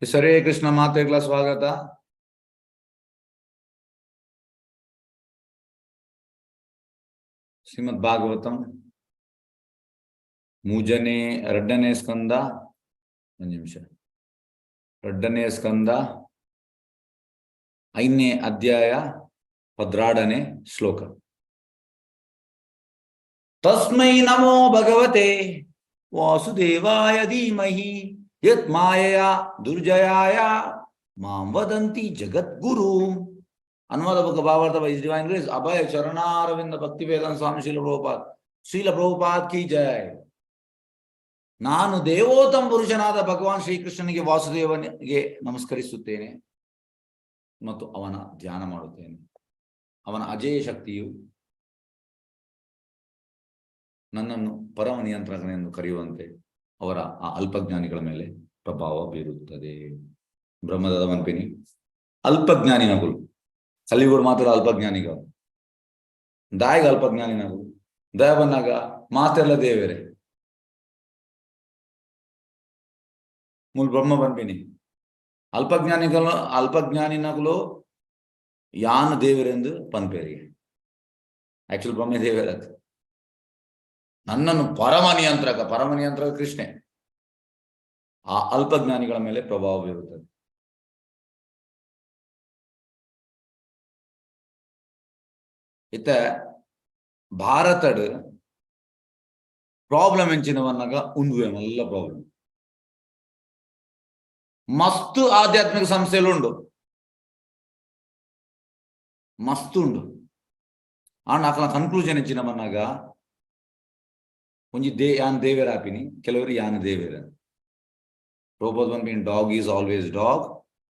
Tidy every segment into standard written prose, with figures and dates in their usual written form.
ಹರೇ ಕೃಷ್ಣ. ಮಾತೆಗ್ಲ ಸ್ವಾಗತ. ಶ್ರೀಮದ್ ಭಾಗವತಂ ಮೂಜನೇ ಎರಡನೇ ಸ್ಕಂದ, ಒಂದು ನಿಮಿಷ, ಎರಡನೇ ಸ್ಕಂದ ಐದನೇ ಅಧ್ಯಾಯ 12ನೇ ಶ್ಲೋಕ. ತಸ್ಮೈ ನಮೋ ಭಗವತೆ ವಾಸುದೇವಾಯ ಧೀಮಹಿ ಯತ್ ಮಾಯೆಯ ದುರ್ಜಯಾಯ ಮಾಂ ವದಂತಿ ಜಗದ್ಗುರು. ಅನುವಾದ ಬುಕ್ ಭಾವಾರ್ಥ ಬೈ ಡಿವೈನ್ ಗ್ರೇಸ್ ಅಭಯ ಚರಣಾರವಿಂದ ಭಕ್ತಿ ವೇದಾಂತ ಸ್ವಾಮಿ ಶ್ರೀಲ ಪ್ರಭುಪಾದ್. ಶ್ರೀಲ ಪ್ರಭುಪಾದ್ ಕಿ ಜಯ. ನಾನು ದೇವೋತ್ತಮ ಪುರುಷನಾದ ಭಗವಾನ್ ಶ್ರೀಕೃಷ್ಣನಿಗೆ, ವಾಸುದೇವನಿಗೆ ನಮಸ್ಕರಿಸುತ್ತೇನೆ ಮತ್ತು ಅವನ ಧ್ಯಾನ ಮಾಡುತ್ತೇನೆ. ಅವನ ಅಜೇಯ ಶಕ್ತಿಯು ನನ್ನನ್ನು ಪರಮ ನಿಯಂತ್ರಕನೆಂದು ಕರೆಯುವಂತೆ ಅವರ ಆ ಅಲ್ಪಜ್ಞಾನಿಗಳ ಮೇಲೆ ಪ್ರಭಾವ ಬೀರುತ್ತದೆ. ಬ್ರಹ್ಮದ ಮನ್ಪಿನಿ ಅಲ್ಪಜ್ಞಾನಿನಗುಲು ಕಲಿಯುಗರು ಮಾತ್ರ ಅಲ್ಪಜ್ಞಾನಿಗಳು. ದಾಯಿಗ ಅಲ್ಪಜ್ಞಾನಿನಗುಲು ದಯ ಬಂದಾಗ ಮಾತೆಲ್ಲ ದೇವರೇ. ಮೂಲ ಬ್ರಹ್ಮ ಪನ್ಪಿನಿ ಅಲ್ಪಜ್ಞಾನಿಗಳು, ಅಲ್ಪಜ್ಞಾನಿನಗುಲು ಯಾನ್ ದೇವರೆಂದು ಪನ್ಪೇರಿಗೆ. ಆಕ್ಚುಲಿ ಬ್ರಹ್ಮ ದೇವರದು. ನನ್ನನ್ನು ಪರಮ ನಿಯಂತ್ರಕ, ಪರಮ ನಿಯಂತ್ರಕ ಕೃಷ್ಣೆ, ಆ ಅಲ್ಪಜ್ಞಾನಿಗಳ ಮೇಲೆ ಪ್ರಭಾವ ಬೀರುತ್ತದೆ. ಇತ್ತ ಭಾರತಡ್ ಪ್ರಾಬ್ಲಮ್ ಎಂಚಿನವನ್ನಾಗ ಉಂದುವೆ ಮಲ್ಲ ಪ್ರಾಬ್ಲಮ್. ಮಸ್ತ್ ಆಧ್ಯಾತ್ಮಿಕ ಸಂಸ್ಥೆಲು ಉಂಡು, ಮಸ್ತ್ ಉಂಡು. ಆಂಡ ಅಕಲ ಕನ್ಕ್ಲೂಷನ್ ಎಂಚಿನವನ್ನಾಗ ಒಂಜಿ they ಯಾನ್ ದೇವೆರ್ ಆಪಿನಿ, ಕೆಲವರು ಯಾನ್ ದೇವೆರ್. Prabhupada ಪನ್ಪಿನಿ, dog is always dog,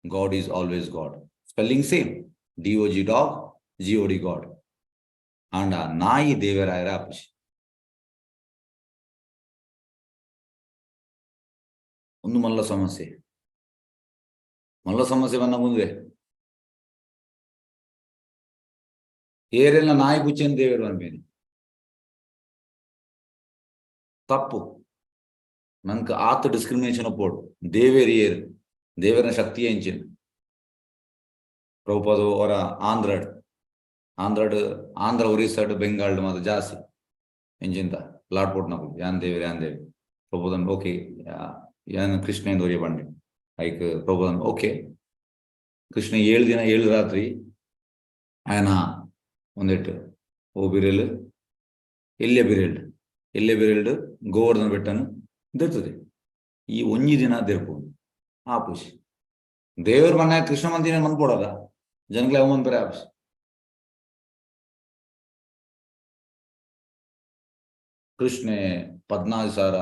God is always God. Spelling same, D O G dog, G O D God. ಆಂಡ ನಾಯಿ ದೇವರಾಯರ ಆಪುಜಿ. ಒಂದು ಮಲ್ಲ ಸಮಸ್ಯೆ, ಮಲ್ಲ ಸಮಸ್ಯೆ ಬನ್ನ ಮುಂದೆ ಏರೆಲ್ಲ ನಾಯಿ ಪುಚ್ಚೆನ್ ದೇವರು ಪನ್ಪಿನಿ ತಪ್ಪು. ನಂಕ್ ಆತ್ ಡಿಸ್ಕ್ರಿಮಿನೇಷನ್ ಒಪ್ಪೋಡು. ದೇವೇರ್ ಏರ್, ದೇವರ ಶಕ್ತಿ ಎಂಚಿನ. ಪ್ರಭುಪಾದ ಅವರ ಆಂಧ್ರಡ್ ಆಂಧ್ರಡ್ ಆಂಧ್ರ ಒರಿಸ್ಸಾಡ್ ಬೆಂಗಾಲ್ಡ್ ಮಾತ ಜಾಸ್ತಿ ಎಂಚಿಂತ ಲಾಡ್ಪೋಟ್ನಕುಲು ಯಾನ್ ದೇವೇರ್ ಯಾನ್ ದೇವೇರ್. ಪ್ರಭುಪಾದ ಓಕೆ ಯಾನ್ ಕೃಷ್ಣ ಎಂದು ಒರಿಯ ಪಂಡೆ. ಐಕ್ ಪ್ರಭುಪಾದ ಓಕೆ ಕೃಷ್ಣ 7 ದಿನ 7 ರಾತ್ರಿ ಆಯನ ಒಂದೆಟ್ಟು ಓ ಬಿರೆಲ್ ಎಲ್ಲೆ ಬಿರೆಲ್ಡ್ ಎಲ್ಲೆ ಬಿರೆಲ್ಡ್ ಗೋವರ್ಧನ ಬೆಟ್ಟನು ದೆರ್ತದೆ. ಈ ಒಂಜಿ ದಿನ ದೆರ್ಪು ಆಪುಜಿ. ದೇವ್ರ ಮನೆ ಕೃಷ್ಣ ಮಂದಿನ ಮನ್ಪೊಡದ ಜನಕ್ಲೆ ಅವ ಮನ್ಪರೆ ಆಪುಜಿ. ಕೃಷ್ಣೆ 14,000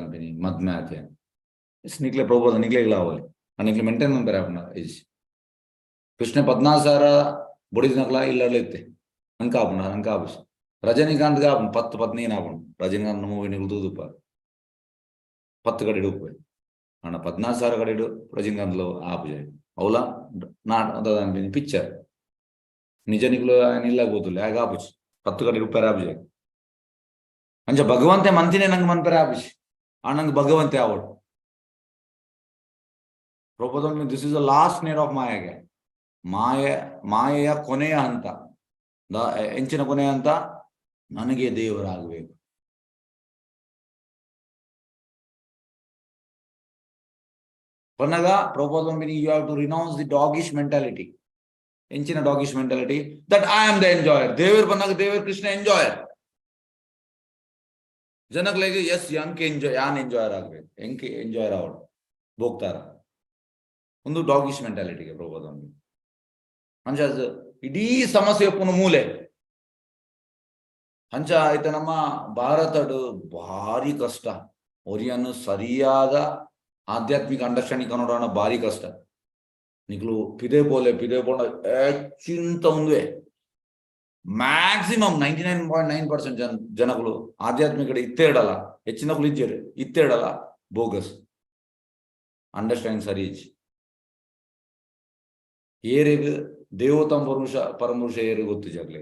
ಅನ್ಪಿನಿ ಮದ್ಮೆ ಆತೆ ನಿಕ್ಲೆ ಪ್ರಭುಪಾದ ನಿಕ್ಲೆ ಅವಲಿ ನಿಕ್ಲೆ ಮೇಂಟೈನ್ ಮನ್ಪರೆ ಆಪುನ ಇಜ್ಜಿ. ಕೃಷ್ಣೆ 14,000 ಬೊಡಿದಿನಕ್ಲ ಇಲ್ಲಡ್ಲ ಇತ್ತೆ ಅಂಕ ಆಪುಂಡ ಅಂಕ ಆಪುಜಿ. ರಜನಿಕಾಂತ್ಗೆ ಆಪುಂಡು 10 15 ಆಪುಂಡು. ರಜನಿಕಾಂತ್ ಮೂವಿ ನಿಕುಲು ತೂದುಪ್ಪ 10 ಕಡೆ ಉಪ್ಪು ಆಂಡ 14,000 ಕಡೆ ರಜನಿಕಾಂತ್ ಆಪುಜಿ. ಅವಲ not ಅನ್ಪಿನಿ ಪಿಕ್ಚರ್ ನಿಜ ನಿಕುಲು ಇಲ್ಲ ಗೊತ್ತಿಲ್ಲ ಯಾಗ ಆಪುಜಿ. 10 ಕಡೆ ಉಪ್ಪರೆ ಆಪುಜಿ. ಅಂಚ ಭಗವಂತೆ ಮಂತಿನೇ ನಂಗೆ ಮನ್ಪರೆ ಆಪುಜಿ. ಆ ನಂಗೆ ಭಗವಂತೆ ಆವಡು. Prabhupada this is the last snare of ಮಾಯೆಗೆ ಮಾಯೆ ಮಾಯೆಯ ಕೊನೆಯ ಹಂತ, ಎಂಚಿನ ಕೊನೆಯ ಹಂತ ನನಗೆ ದೇವರಾಗಬೇಕು. ಪನ್ನಗ Prabhupada you have to renounce the doggish mentality. ಎಂಚಿನ doggish mentality? That I am the enjoyer. ದೇವರು ಬಂದಾಗ ದೇವರು ಕೃಷ್ಣ ಎಂಜಾಯರ್. ಜನಗಳಿಗೆ ಎಸ್ ಎಂಕ್ ಎಂಜಾಯ್ ಯಾನ್ ಎಂಜಾಯರ್ ಆಗ್ಬೇಕು, ಎಂಕ್ ಎಂಜಾಯರ್ ಅವಳು ಬೋಗ್ತಾರ ಒಂದು ಡಾಗಿಶ್ ಮೆಂಟಾಲಿಟಿಗೆ ಪ್ರಭುಪಾದ. ಅಂಚ ಇಡೀ ಸಮಸ್ಯೆ ಒಪ್ಪುನ ಮೂಲೆ ಅಂಚ ಆಯ್ತ. ನಮ್ಮ ಭಾರತಡು ಭಾರಿ ಕಷ್ಟ ಒರಿಯನ್ನು ಸರಿಯಾದ ಆಧ್ಯಾತ್ಮಿಕ ಅಂಡರ್ಸ್ಟ್ಯಾಂಡಿಂಗ್ ಕನ್ನಡ ಭಾರಿ ಕಷ್ಟ. ನಿಕ್ಲು ಪಿದೆ ಪೋಲೆ ಪಿದೆ ಪೋಂಡ ಚಿಂತ ಒಂದುವೆ ಮ್ಯಾಕ್ಸಿಮಮ್ 99.9% ಜನಗಳು ಆಧ್ಯಾತ್ಮಿಕ ಕಡೆ ಇತ್ತೇ ಇಡಲ್ಲ, ಹೆಚ್ಚಿನಕುಲು ಇಜ್ಜೆರ್ ಇತ್ತೇ ಇಡಲ್ಲ. ಬೋಗಸ್ ಅಂಡರ್ಸ್ಟ್ಯಾಂಡಿಂಗ್ ಸರಿ ಇಜ್ಜಿ. ಏರೆಗ್ ದೇವೋತ್ತಮ ಪುರುಷ ಪರಮಪುರುಷ ಏರು ಗೊತ್ತಿಜಾಗ್ಲೆ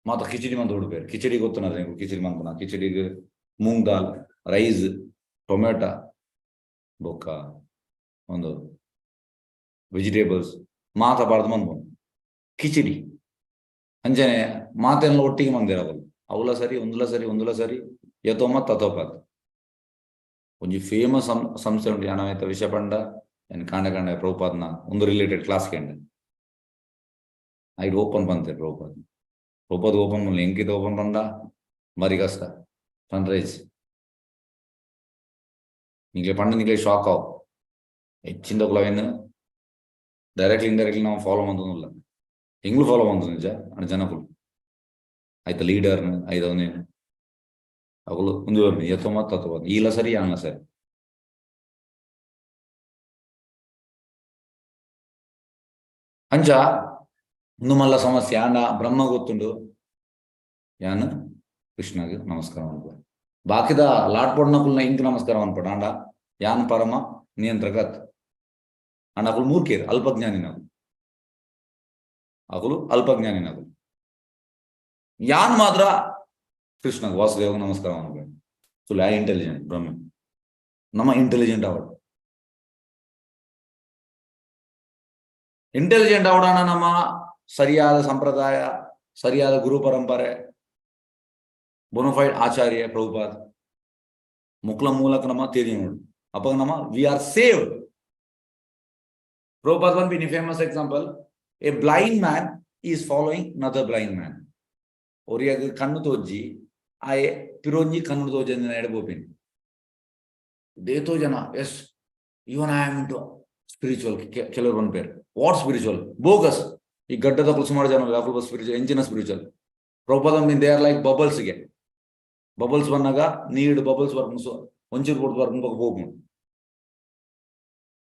ಮಾತ ಕಿಚಡಿ ಮಂತ್ ಉಡುಪೇರು. ಕಿಚಡಿ ಗೊತ್ತುನದ ಕಿಚಡಿ ಮನ್ಪುನ ಕಿಚಡಿಗ್ ಮೂಂಗ್ ದಾಲ್, ರೈಸ್, ಟೊಮೆಟೊ, ಬೊಕ್ಕ ಒಂದು ವೆಜಿಟೇಬಲ್ಸ್ ಮಾತ ಪಾಡ್ದು ಮನ್ಪುನು ಕಿಚಿಡಿ. ಅಂಚನೆ ಮಾತೆನ್ಲ ಒಟ್ಟಿಗೆ ಮಂದಿರ ಅವಳು ಅವಲ ಸರಿ, ಒಂದುಲ ಸರಿ, ಒಂದುಲ ಸರಿ, ಯಥೋಮ ತಥೋಪತ್. ಒಂಜಿ ಫೇಮಸ್ ಸಂಸ್ಥೆ ಉಂಟು ಯಾನವೇತ ವಿಷಯ ಪಂಡ ಏನ್ ಕಾಂಡೆ ಕಾಂಡೆ ಪ್ರಭುಪಾದ್ನ ಒಂದು ರಿಲೇಟೆಡ್ ಕ್ಲಾಸ್ ಕೇಂಡ ಐಟ್ ಓಪನ್ ಬಂತೆ ಪ್ರಭುಪಾದ್. ಪ್ರಭುಪಾದ್ ಓಪನ್ ಬಂದ ಎಂಕಿತ ಓಪನ್ ಬಂದ ಬಾರಿ ಕಷ್ಟ ಫಂಡ್ ರೈಸ್. ನಿಕ್ಲೆ ಪಂಡ ನಿಕ್ಲೆ ಶಾಕ್ ಆವು. ಹೆಚ್ಚಿಂದ ಅವೇನು ಡೈರೆಕ್ಟ್ಲಿ ಇಂಡೈರೆಕ್ಟ್ಲಿ ನಾವು ಫಾಲೋ ಮಂತೊಂದುಲ್ಲ, ಎಂಗ್ಲು ಫಾಲೋ ಮಂತೊಂದು ನಿಜ ಅಂಡ್ ಜನಕುಲು ಆಯ್ತ ಲೀಡರ್ ಐದವನೇನು ಅಕುಲು ಒಂದು ಯಥೋಮ ತತ್ವ ಈಲ ಸರಿ ಆಂಗ್ಲ ಸರಿ. ಅಂಚ ಉಂದು ಮಲ್ಲ ಸಮಸ್ಯೆ ಆಂಡ ಬ್ರಹ್ಮ ಗೊತ್ತುಂಡು ಯಾನ್ ಕೃಷ್ಣಗ್ ನಮಸ್ಕಾರ ಅನ್ಪ ಬಾಕಿದ ಲಾಟ್ ಪೊಡ್ನಕುಲ್ನ ಇಂಕ್ ನಮಸ್ಕಾರ ಅನ್ಪಡ ಆಂಡ ಯಾನ್ ಪರಮ ನಿಯಂತ್ರಕತ್ ಅಂಡ ಅಕುಲು ಮೂರ್ಖೇರ್ ಅಲ್ಪಜ್ಞಾನಿನಕುಲು ಅಕುಲು ಅಲ್ಪಜ್ಞಾನಿನಕುಲು ಯಾನ್ ಮಾತ್ರ ಕೃಷ್ಣಗ್ ವಾಸುದೇವ ನಮಸ್ಕಾರ ಅನ್ಪ. ಸೊ ಯಾ ಇಂಟೆಲಿಜೆಂಟ್ ಬ್ರಹ್ಮ ನಮ್ಮ ಇಂಟೆಲಿಜೆಂಟ್ ಅವಡು ಇಂಟೆಲಿಜೆಂಟ್ ಅವಡಾಣ ನಮ್ಮ ಸರಿಯಾದ ಸಂಪ್ರದಾಯ ಸರಿಯಾದ ಗುರು ಪರಂಪರೆ ಬೊನಫೈಡ್ ಆಚಾರ್ಯ ಪ್ರಭುಪಾದ್ ಮುಕ್ಲ ಮೂಲಕ ನಮ್ಮ ತೇರಿ ನೋಡು ಅಪ್ಪ ನಮ್ಮ we are saved. Prabhupada one be famous example, a blind man is following another blind man. ಒರಿಯಾಗ ಕಣ್ಣು ತೋಜ್ಜಿ ಆಯೆ ಪಿರೋಂಜಿ ಕಣ್ಣು ತೋಜಂದಿನ ಎಡಬೋಪಿನ್ ದೇತೋ ಜನ yes even I am into spiritual. ಕೆಲವರು ಬಂದ್ಪೇರು what spiritual bogus. ಈ ಗಡ್ಡದ ಸುಮಾರು ಜನ ಯಾಕುಲು ಸ್ಪಿರಿಚುವಲ್ ಎಂಚಿನ spiritual. Prabhupada mean they are like ಬಬಲ್ಸ್ಗೆ bubbles ಬಂದಾಗ ನೀಡ್ ಬಬಲ್ಸ್ ಬರ್ಪುಂಡು ಸೊ ಒಂಚೂರು ಕೊಡ್ದು ಬರ್ಪುಂಡು ಬೊಕ ಪೋಪುಂಡು.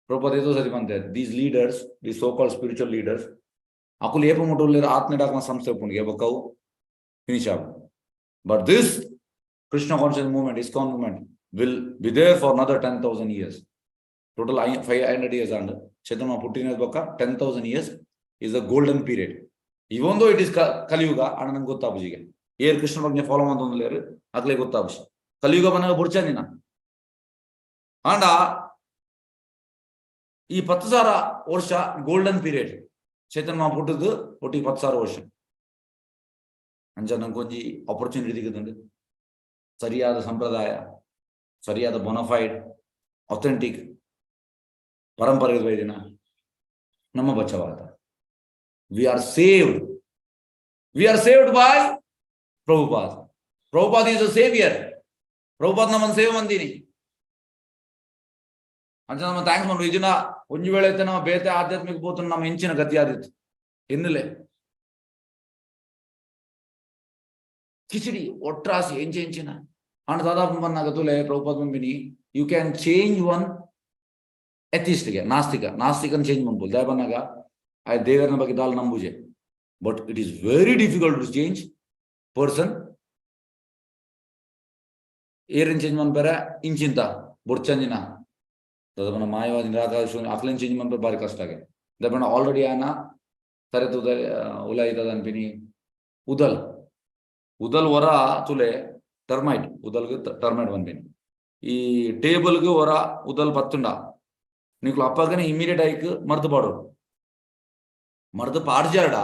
ಪ್ರಭುಪಾದ ಏತೋ ಸತಿ ಪಂತೆ these leaders the so called spiritual leaders ಅಕುಲು ಏಪ ಮುಟ್ಟುಲ್ಲೇರು ಆತ್ಮೀಯ ಸಂಸ್ಥೆ ಉಪ್ಪುಂಡು ಬೊಕ್ಕ ಅವು ಫಿನಿಶ್ ಆಪುಂಡು. But this Krishna conscious movement ISKCON movement will be there for another 10,000 years. Total 500 years and Chaitanya ಪುಟ್ಟಿನ ಬೊಕ್ಕ 10,000 years is a golden period. Even though it is Kaliyuga and ನಂಗೆ ಗೊತ್ತಾಪುಜಿಗೆ ಏರ್ ಕೃಷ್ಣ ಬಗ್ಗೆ ಫಾಲೋ ಮಂತೊಂದುಲ್ಲೇರು ಅಕ್ಲೆ ಗೊತ್ತಾಪುಜಿ ಕಲಿಯುಗ ಬನ್ನಗ ಬುಡ್ಚಂದಿನ ಆಂಡ ಈ 10,000 ವರ್ಷ ಗೋಲ್ಡನ್ ಪೀರಿಯಡ್ ಚೈತನ್ಯ ಪುಟ್ಟದ್ದು ಒಟ್ಟಿಗೆ 10,000 ವರ್ಷ ಅಂಚ ನಂಗೆ ಒಂಜಿ ಆಪರ್ಚುನಿಟಿ ದಿಕ್ಕುದುಂಡು ಸರಿಯಾದ ಸಂಪ್ರದಾಯ ಸರಿಯಾದ ಬೊನಫೈಡ್ ಅಥೆಂಟಿಕ್ ಪರಂಪರೆ ಬೈದಿನ ನಮ್ಮ ಬಚ್ಚವಾದ. We are saved, we are saved by Prabhupada. Prabhupada is a saviour. Prabhupada ನಮ್ಮನ್ನು ಸೇವ್ ಮಂದಿನಿ ಅಂಚ ನಮ್ಮ thanks ಮನ್ ಇದನ್ನ ಒಂಜಿ ವೇಳೆ ಐತೆ ನಮ್ಮ ಬೇತೆ ಆಧ್ಯಾತ್ಮಿಕ ಬೋತ ನಮ್ಮ ಹೆಂಚಿನ ಗತಿ ಆದಿತ್ತು ಎನ್ನುಲೆ ಕಿಚಡಿ ಒಟ್ರಾಸಿ ಎಂಚ ಎಂಚಿನ ಅಂಡ್ ದಾದಾ ಬಂದಾಗ ತುಲೆ ಪ್ರಭುಪಾದ ಬಂಬಿನಿ you can change one ಎಥಿಸ್ಟ್ಗೆ ನಾಸ್ತಿಕ ನಾಸ್ತಿಕನ್ ಚೇಂಜ್ ಮಾಡ್ಬೋದು ದಾಯ ಬಂದಾಗ ಆ ದೇವರನ ಬಗ್ಗೆ ದಾಲ್ ನಂಬುಜೆ but it is very difficult to change person. ಏರನ್ change ಮನ್ಪೆರೆ ಇಂಚಿಂತ ಬುಡ್ಚಂದಿನ ದಾದಪನ ಮಾಯವಾದಿ ನಿರಾಕಾರ ಅಕ್ಲೆನ್ ಚೇಂಜ್ ಮನ್ಪೆ ಬಾರಿ ಕಷ್ಟ ಆಗಿ ದಪನ ಆಲ್ರೆಡಿ ಆನ ತರೆ ತುದ ಉಲಾಯಿತದ ಅನ್ಪಿನಿ ಉದಲ್ ಉದಲ್ ಹೊರ ತುಲೆ ಟರ್ಮೈಟ್ ಉದಲ್ಗೆ ಟರ್ಮೈಟ್ ಬಂದ್ಪಿನಿ ಈ ಟೇಬಲ್ಗೆ ಹೊರ ಉದಲ್ ಪತ್ತುಂಡ నీకు ಅಪ್ಪಗನೆ ಇಮಿಡಿಯೇಟ್ ಐಕ್ ಮರ್ದು ಪಾಡು ಮರ್ದು ಪಾಡ್ಜಾರಡ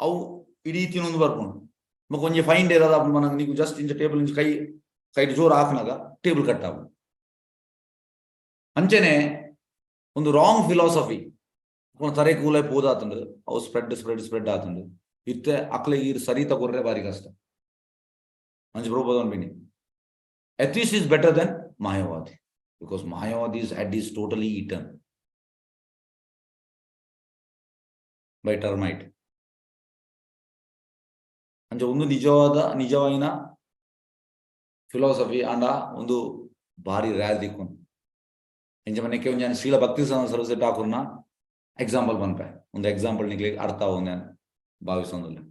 ಅವು ಇಡೀ ತಿನ್ನೊಂದು ಬರ್ಪುಂಡು ಬೊಕ ಒಂಜಿ ಫೈನ್ ಡೇ ದಾದ ಮನಗ ನೀಕು ಜಸ್ಟ್ ಇಂಚ ಟೇಬಲ್ ಇಂಚ ಕೈ ಕೈಟ್ ಜೋರು ಹಾಕ್ನಾಗ ಟೇಬಲ್ ಕಟ್ ಆವು. ಅಂಚನೆ ಒಂದು ರಾಂಗ್ ಫಿಲಾಸಫಿ ತರೆ ಕೂಲೆ ಪೋದಾತಂಡು ಅವು ಸ್ಪ್ರೆಡ್ ಸ್ಪ್ರೆಡ್ ಸ್ಪ್ರೆಡ್ ಆತಂಡು ಇತ್ತೆ ಅಕ್ಲೆ ಈರ್ ಸರಿ ತಗೊರ್ರೆ ಬಾರಿ ಕಷ್ಟ. ಅಂಚ Prabhupada ಅನ್ಪಿನಿ atheist is better than Mayavadi because Mayavadi's head is totally eaten by termite. ಅಂಚ ಒಂದು ನಿಜವಾದ ನಿಜವಾಯಿನ ಫಿಲಾಸಫಿ ಆಂಡ ಒಂದು ಭಾರಿ ರ್ಯಾಲ್ ದಿಕ್ಕುನ್ ಎಂಚ ಮನೆಕ್ಕೆ ಒಂಜಿ ಶ್ರೀಲ ಭಕ್ತಿ ಸರಸ್ವತಿ ಠಾಕೂರ್ನ ಎಕ್ಸಾಂಪಲ್ ಪನ್ಪೆ ಒಂದು ಎಕ್ಸಾಂಪಲ್ ನಿಕ್ಲೆ ಅರ್ಥ ಆವು ನಾನು ಭಾವಿಸೊಂದುಲ್ಲೆ.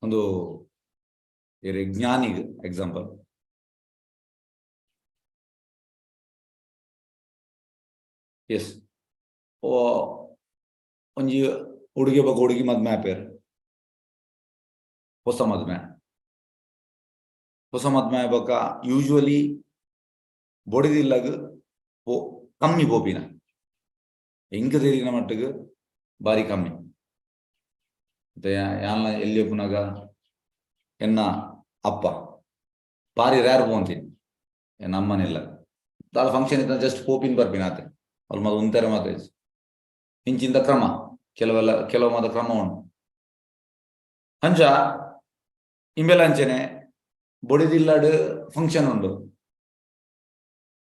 ಒಂದು ಜ್ಞಾನಿಗ್ ಎಕ್ಸಾಂಪಲ್. ಎಸ್ ಒಂಜಿ ಹುಡುಗಿ ಬೊಕ ಹುಡುಗಿ ಮದ್ಮೆ ಆಪೇರ್ ಹೊಸ ಮದ್ಮೆ. ಹೊಸ ಮದ್ಮೆ ಬೊಕ್ಕ ಯೂಶುವಲಿ ಬೊಡಿದಿಲ್ಲಗ್ ಪೋ ಕಮ್ಮಿ ಪೋಪಿನ ಎಂಕ್ ತೆರಿನ ಮಟ್ಟಿಗೆ ಬಾರಿ ಕಮ್ಮಿ. ಯಾನ್ಲ ಎಲ್ಲಿ ಪುನಗ ಎನ್ನ ಅಪ್ಪ ಬಾರಿ ರೇರ್ ಪೋಂತೀನಿ ಎನ್ನ ಅಮ್ಮನಿಲ್ಲ. ದಾಲ ಫಂಕ್ಷನ್ ಇತ್ತ ಜಸ್ಟ್ ಪೋಪಿನ್ ಬರ್ಪಿನ ಆತೆ ಅವ್ರು ಮಾತ ಉಂತೆರೆ ಮಾತ ಇಂಚಿಂದ ಕ್ರಮ ಕೆಲವೆಲ್ಲ ಕೆಲವು ಮಾತ ಕ್ರಮ ಉಂಟು. ಅಂಚ ಇಂಬೆಲ ಅಂಚನೆ ಬೊಡಿದಿಲ್ಲಡ್ ಫಂಕ್ಷನ್ ಉಂಡು.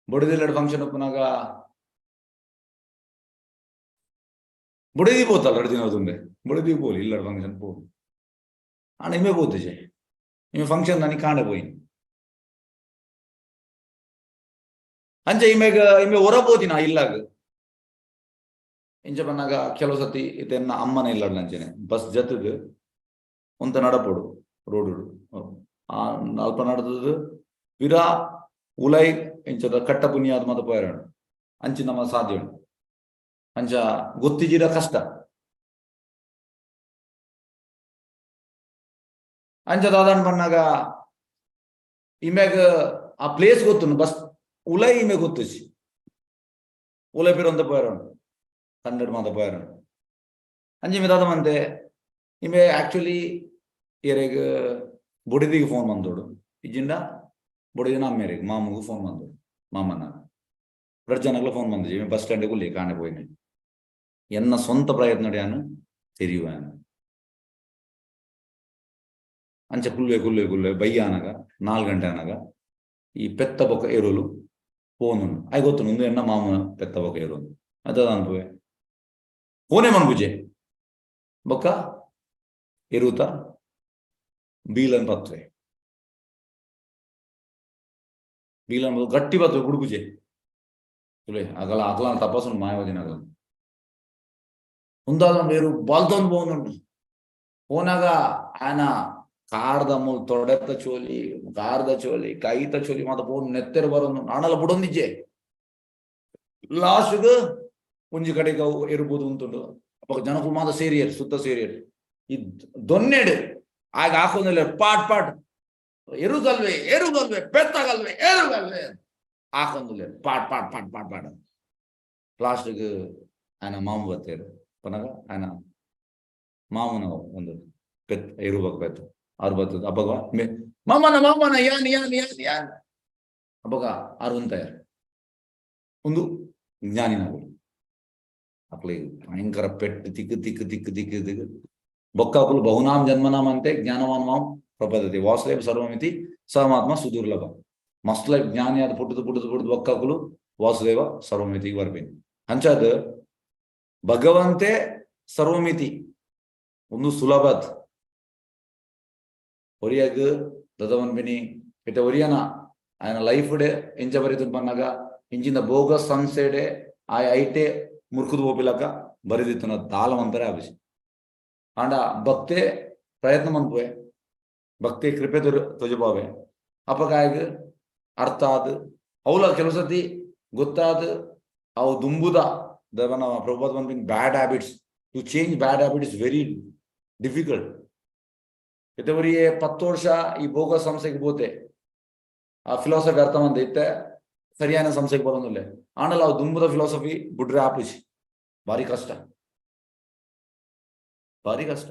ಬೊಡಿದಿಲ್ಲಡ್ ಫಂಕ್ಷನ್ ಉಪ್ಪುನಾಗ ಬೊಡಿದಿ ಪೋತಲ್ಲ ಎರಡು ದಿನ ತುಂಬೆ ಬೊಡಿದಿ ಪೋಲಿ ಇಲ್ಲಡ್ ಫಂಕ್ಷನ್ ಪೋಲಿ. ಆಂಡ ಇಮೆ ಪೋತುಜೆ ಇಮೆ ಫಂಕ್ಷನ್ ನನಗೆ ಕಾಂಡೆ ಪೋಯಿನಿ. ಅಂಚ ಇಮೆಗ ಇಮೆ ಹೊರ ಪೋತಿನ ಇಲ್ಲಾಗ ಇಂಚ ಬನ್ನಾಗ ಕೆಲವು ಸತಿ ಇತ್ತೆ ಅಮ್ಮನ ಇಲ್ಲಡ್ ಅಂಚನೆ ಬಸ್ ಜತದ ಒಂತ ನಡಪೋಡು ರೋಡು ಆ ಅಲ್ಪ ನಡತದ ವಿರಾ ಉಲೈ ಇಂಚದ ಕಟ್ಟ ಬುನಿಯಾದ ಮಾತ ಪೋಯರಣ ಅಂಚಿ ನಮ್ಮ ಸಾಧ್ಯ ಉಂಟು. ಅಂಚ ಗೊತ್ತಿಜಿರ ಕಷ್ಟ. ಅಂಚ ದಾದನ್ ಬನ್ನಾಗ ಇಮ್ಯಾಗ ಆ ಪ್ಲೇಸ್ ಗೊತ್ತು ಬಸ್ ಉಲೈ ಇಮೆ ಗೊತ್ತುಜಿ ಉಲೈ ಪಿರ ಪೋಯರಣ ಕನ್ನಡ ಮಾತ ಪೋಯರಣ. ಅಂಚ ಇಮೆ ದಾದ ಮಂತೆ ಇಮೆ ಆಕ್ಚುಲಿ ಏರೆಗ್ ಬೊಡಿದಿಗೆ ಫೋನ್ ಬಂದೋಡು ಇಜ್ಜಿಂಡ ಬೊಡಿದಿನ ಅಮ್ಮೇರಿಗೆ ಮಾಮುಗು ಫೋನ್ ಬಂದೋಡು ಮಾಮನ ರಡ್ಡ್ ಜನಕ್ಲ ಫೋನ್ ಬಂದಿಜಿ ಇಮೆ ಬಸ್ ಸ್ಟ್ಯಾಂಡ್ ಉಲ್ಲಿ ಕಾಣೆ ಪೋಯಿನಿ. ಎನ್ನ ಸ್ವಂತ ಪ್ರಯತ್ನ ಯಾನು ತೆರಿಯುವ ಅಂಚ ಕುಲ್ವೆ ಕುಲ್ವೆ ಕುಲ್ವೆ ಬಯ್ಯ ಆನಗ 4 ಗಂಟೆ ಆನಗ ಈ ಪೆತ್ತ ಬೊಕ್ಕ ಏರುಲು ಫೋನ್ ಆಯ್ ಗೊತ್ತು ಮುಂದೆ ಎನ್ನ ಮಾಮನ ಪೆತ್ತ ಬೊಕ್ಕ ಏರು ಅದ ಅನ್ಪುವೆ ಫೋನೇ ಮನ್ಪುಜೆ ಬೊಕ್ಕ ಎರುತ ಬೀಲನ್ ಪತ್ವೆ ಬೀಲನ್ ಗಟ್ಟಿ ಪತ್ವೆ ಬುಡುಪುಜೆ ತುಲೆ ಅಗಲ ಅಗಲ ತಪಸ್ಸು ಮಾಯವದಿನ ಅಗಲ ఉందాలం వేరు ಬಾಲ್ತೊಂದು ಪೋನುಂಡು ಪೋನಾಗ ಆನ ಕಾರ್ದ ಮೂಲ್ ತೊಡೆತ ಚೋಲಿ ಕಾರ್ದ ಚೋಲಿ ಕೈತ ಚೋಲಿ ಮಾತ ಪೋನ್ ನೆತ್ತೆರ ಬರೊಂದು ನಾಣಲ ಬುಡೊಂದಿಜ್ಜೆ ಲಾಸ್ಟ್ಗ್ ಒಂಜಿ ಕಡೆಗೆ ಅವು ಎರುಬೋದು ಉಂಟುಂಡು ಅಪಗ ಜನಕುಲು ಮಾತ ಸೇರಿಯರ್ ಸುತ್ತ ಸೇರಿಯರ್ ಈ ದೊನ್ನೆಡು ಆಗ ಹಾಕೊಂದಿಲ್ಲ ಪಾಟ್ ಪಾಟ್ ಎರುಗಲ್ವೆ ಎರುಗಲ್ವೆ ಪೆತ್ತಗಲ್ವೆ ಎರುಗಲ್ವೆ ಹಾಕೊಂದಿಲ್ಲ pot pot pot pot pot ಲಾಸ್ಟ್ಗ್ ఆయన ಮಾಮು ಬತ್ತೇರು ಪನಗ ఆయన ಮಾಮನ ಒಂದು ಪೆತ್ ಎರುಬಕ್ ಪೆತ್ತು ಆರು ಬತ್ತದ ಅಪ್ಪಗ ಮಾಮನ ಮಾಮನ ಯಾನ್ ಯಾನ್ ಯಾನ್ ಯಾನ್ ಅಪ್ಪಗ ಆರು ಉಂತಾಯರ್ ಒಂದು ಜ್ಞಾನಿನವರು ಅಕ್ಲೆ ಭಯಂಕರ ಪೆಟ್ಟು ತಿಕ್ಕು ತಿಕ್ಕು ತಿಕ್ಕು ತಿಕ್ಕು ತಿಕ್ಕು ಬೊಕ್ಕ ಅಕುಲು ಬಹುನಾಂ ಜನ್ಮನಾಂ ಅಂತೆ ಜ್ಞಾನವಾನ್ ಮಾಂ ಪ್ರಪದತಿ ವಾಸುದೇವ ಸರ್ವಮಿತಿ ಸಮಾತ್ಮ ಸುದುರ್ಲಭ ಮಸ್ತ್ ಲೈಫ್ ಜ್ಞಾನಿ ಅದು ಪುಟ್ಟದು ಪುಟ್ಟದು ಪುಟ್ಟದು ಬೊಕ್ಕ ವಾಸುದೇವ ಸರ್ವಮಿತಿಗೆ ಬರ್ಬೇನೆ ಅಂಚಾದ ಭಗವಂತೆ ಸರ್ವಮಿತಿ ಒಂದು ಸುಲಭತ್ ಒರಿಯಾಗ ದದವನ್ಬಿನಿ ಇತ್ತೆ ಒರಿಯನ ఆయన ಲೈಫ್ ಡೆ ಎಂಚ ಬರಿತು ಪನ್ನಾಗ ಇಂಚಿನ ಬೋಗಸ್ ಸಂಸ್ಥೆಡೆ ಆ ಐಟೆ ಮುರ್ಕುದು ಪೋಪಿಲಕ ಬರಿದಿತ್ತುನ ದಾಲ ಮಂತರೆ ಆಪಿಸಿ ಆಂಡ ಭಕ್ತೆ ಪ್ರಯತ್ನ ಮನ್ಪುವೆ ಭಕ್ತಿ ಕೃಪೆ ತೊಜುಪಾವೆ ಅಪಗ ಆಯಗ್ ಅರ್ಥ ಆದ್ ಅವಲ ಕೆಲವು ಸತಿ ಗೊತ್ತಾದ ಅವು ದುಂಬುದ ದವನ ಪ್ರಭುಪಾದ ಪನ್ಪಿನ bad habits to change bad habit is very difficult. ಇತ್ತೆ ಒರಿಯೆ 10 ವರ್ಷ ಈ ಬೋಗಸ್ ಸಂಸ್ಥೆಗೆ ಬೋತೆ ಆ ಫಿಲಾಸಫಿ ಅರ್ಥ ಮಂದ ಇತ್ತೆ ಸರಿಯಾದ ಸಂಸ್ಥೆಗೆ ಬರೋದಿಲ್ಲ ಆಂಡಲ ಅವು ದುಂಬುದ ಫಿಲಾಸಫಿ ಬುಡ್ರೆ ಆಪುಜಿ ಭಾರಿ ಕಷ್ಟ ಭಾರಿ ಕಷ್ಟ.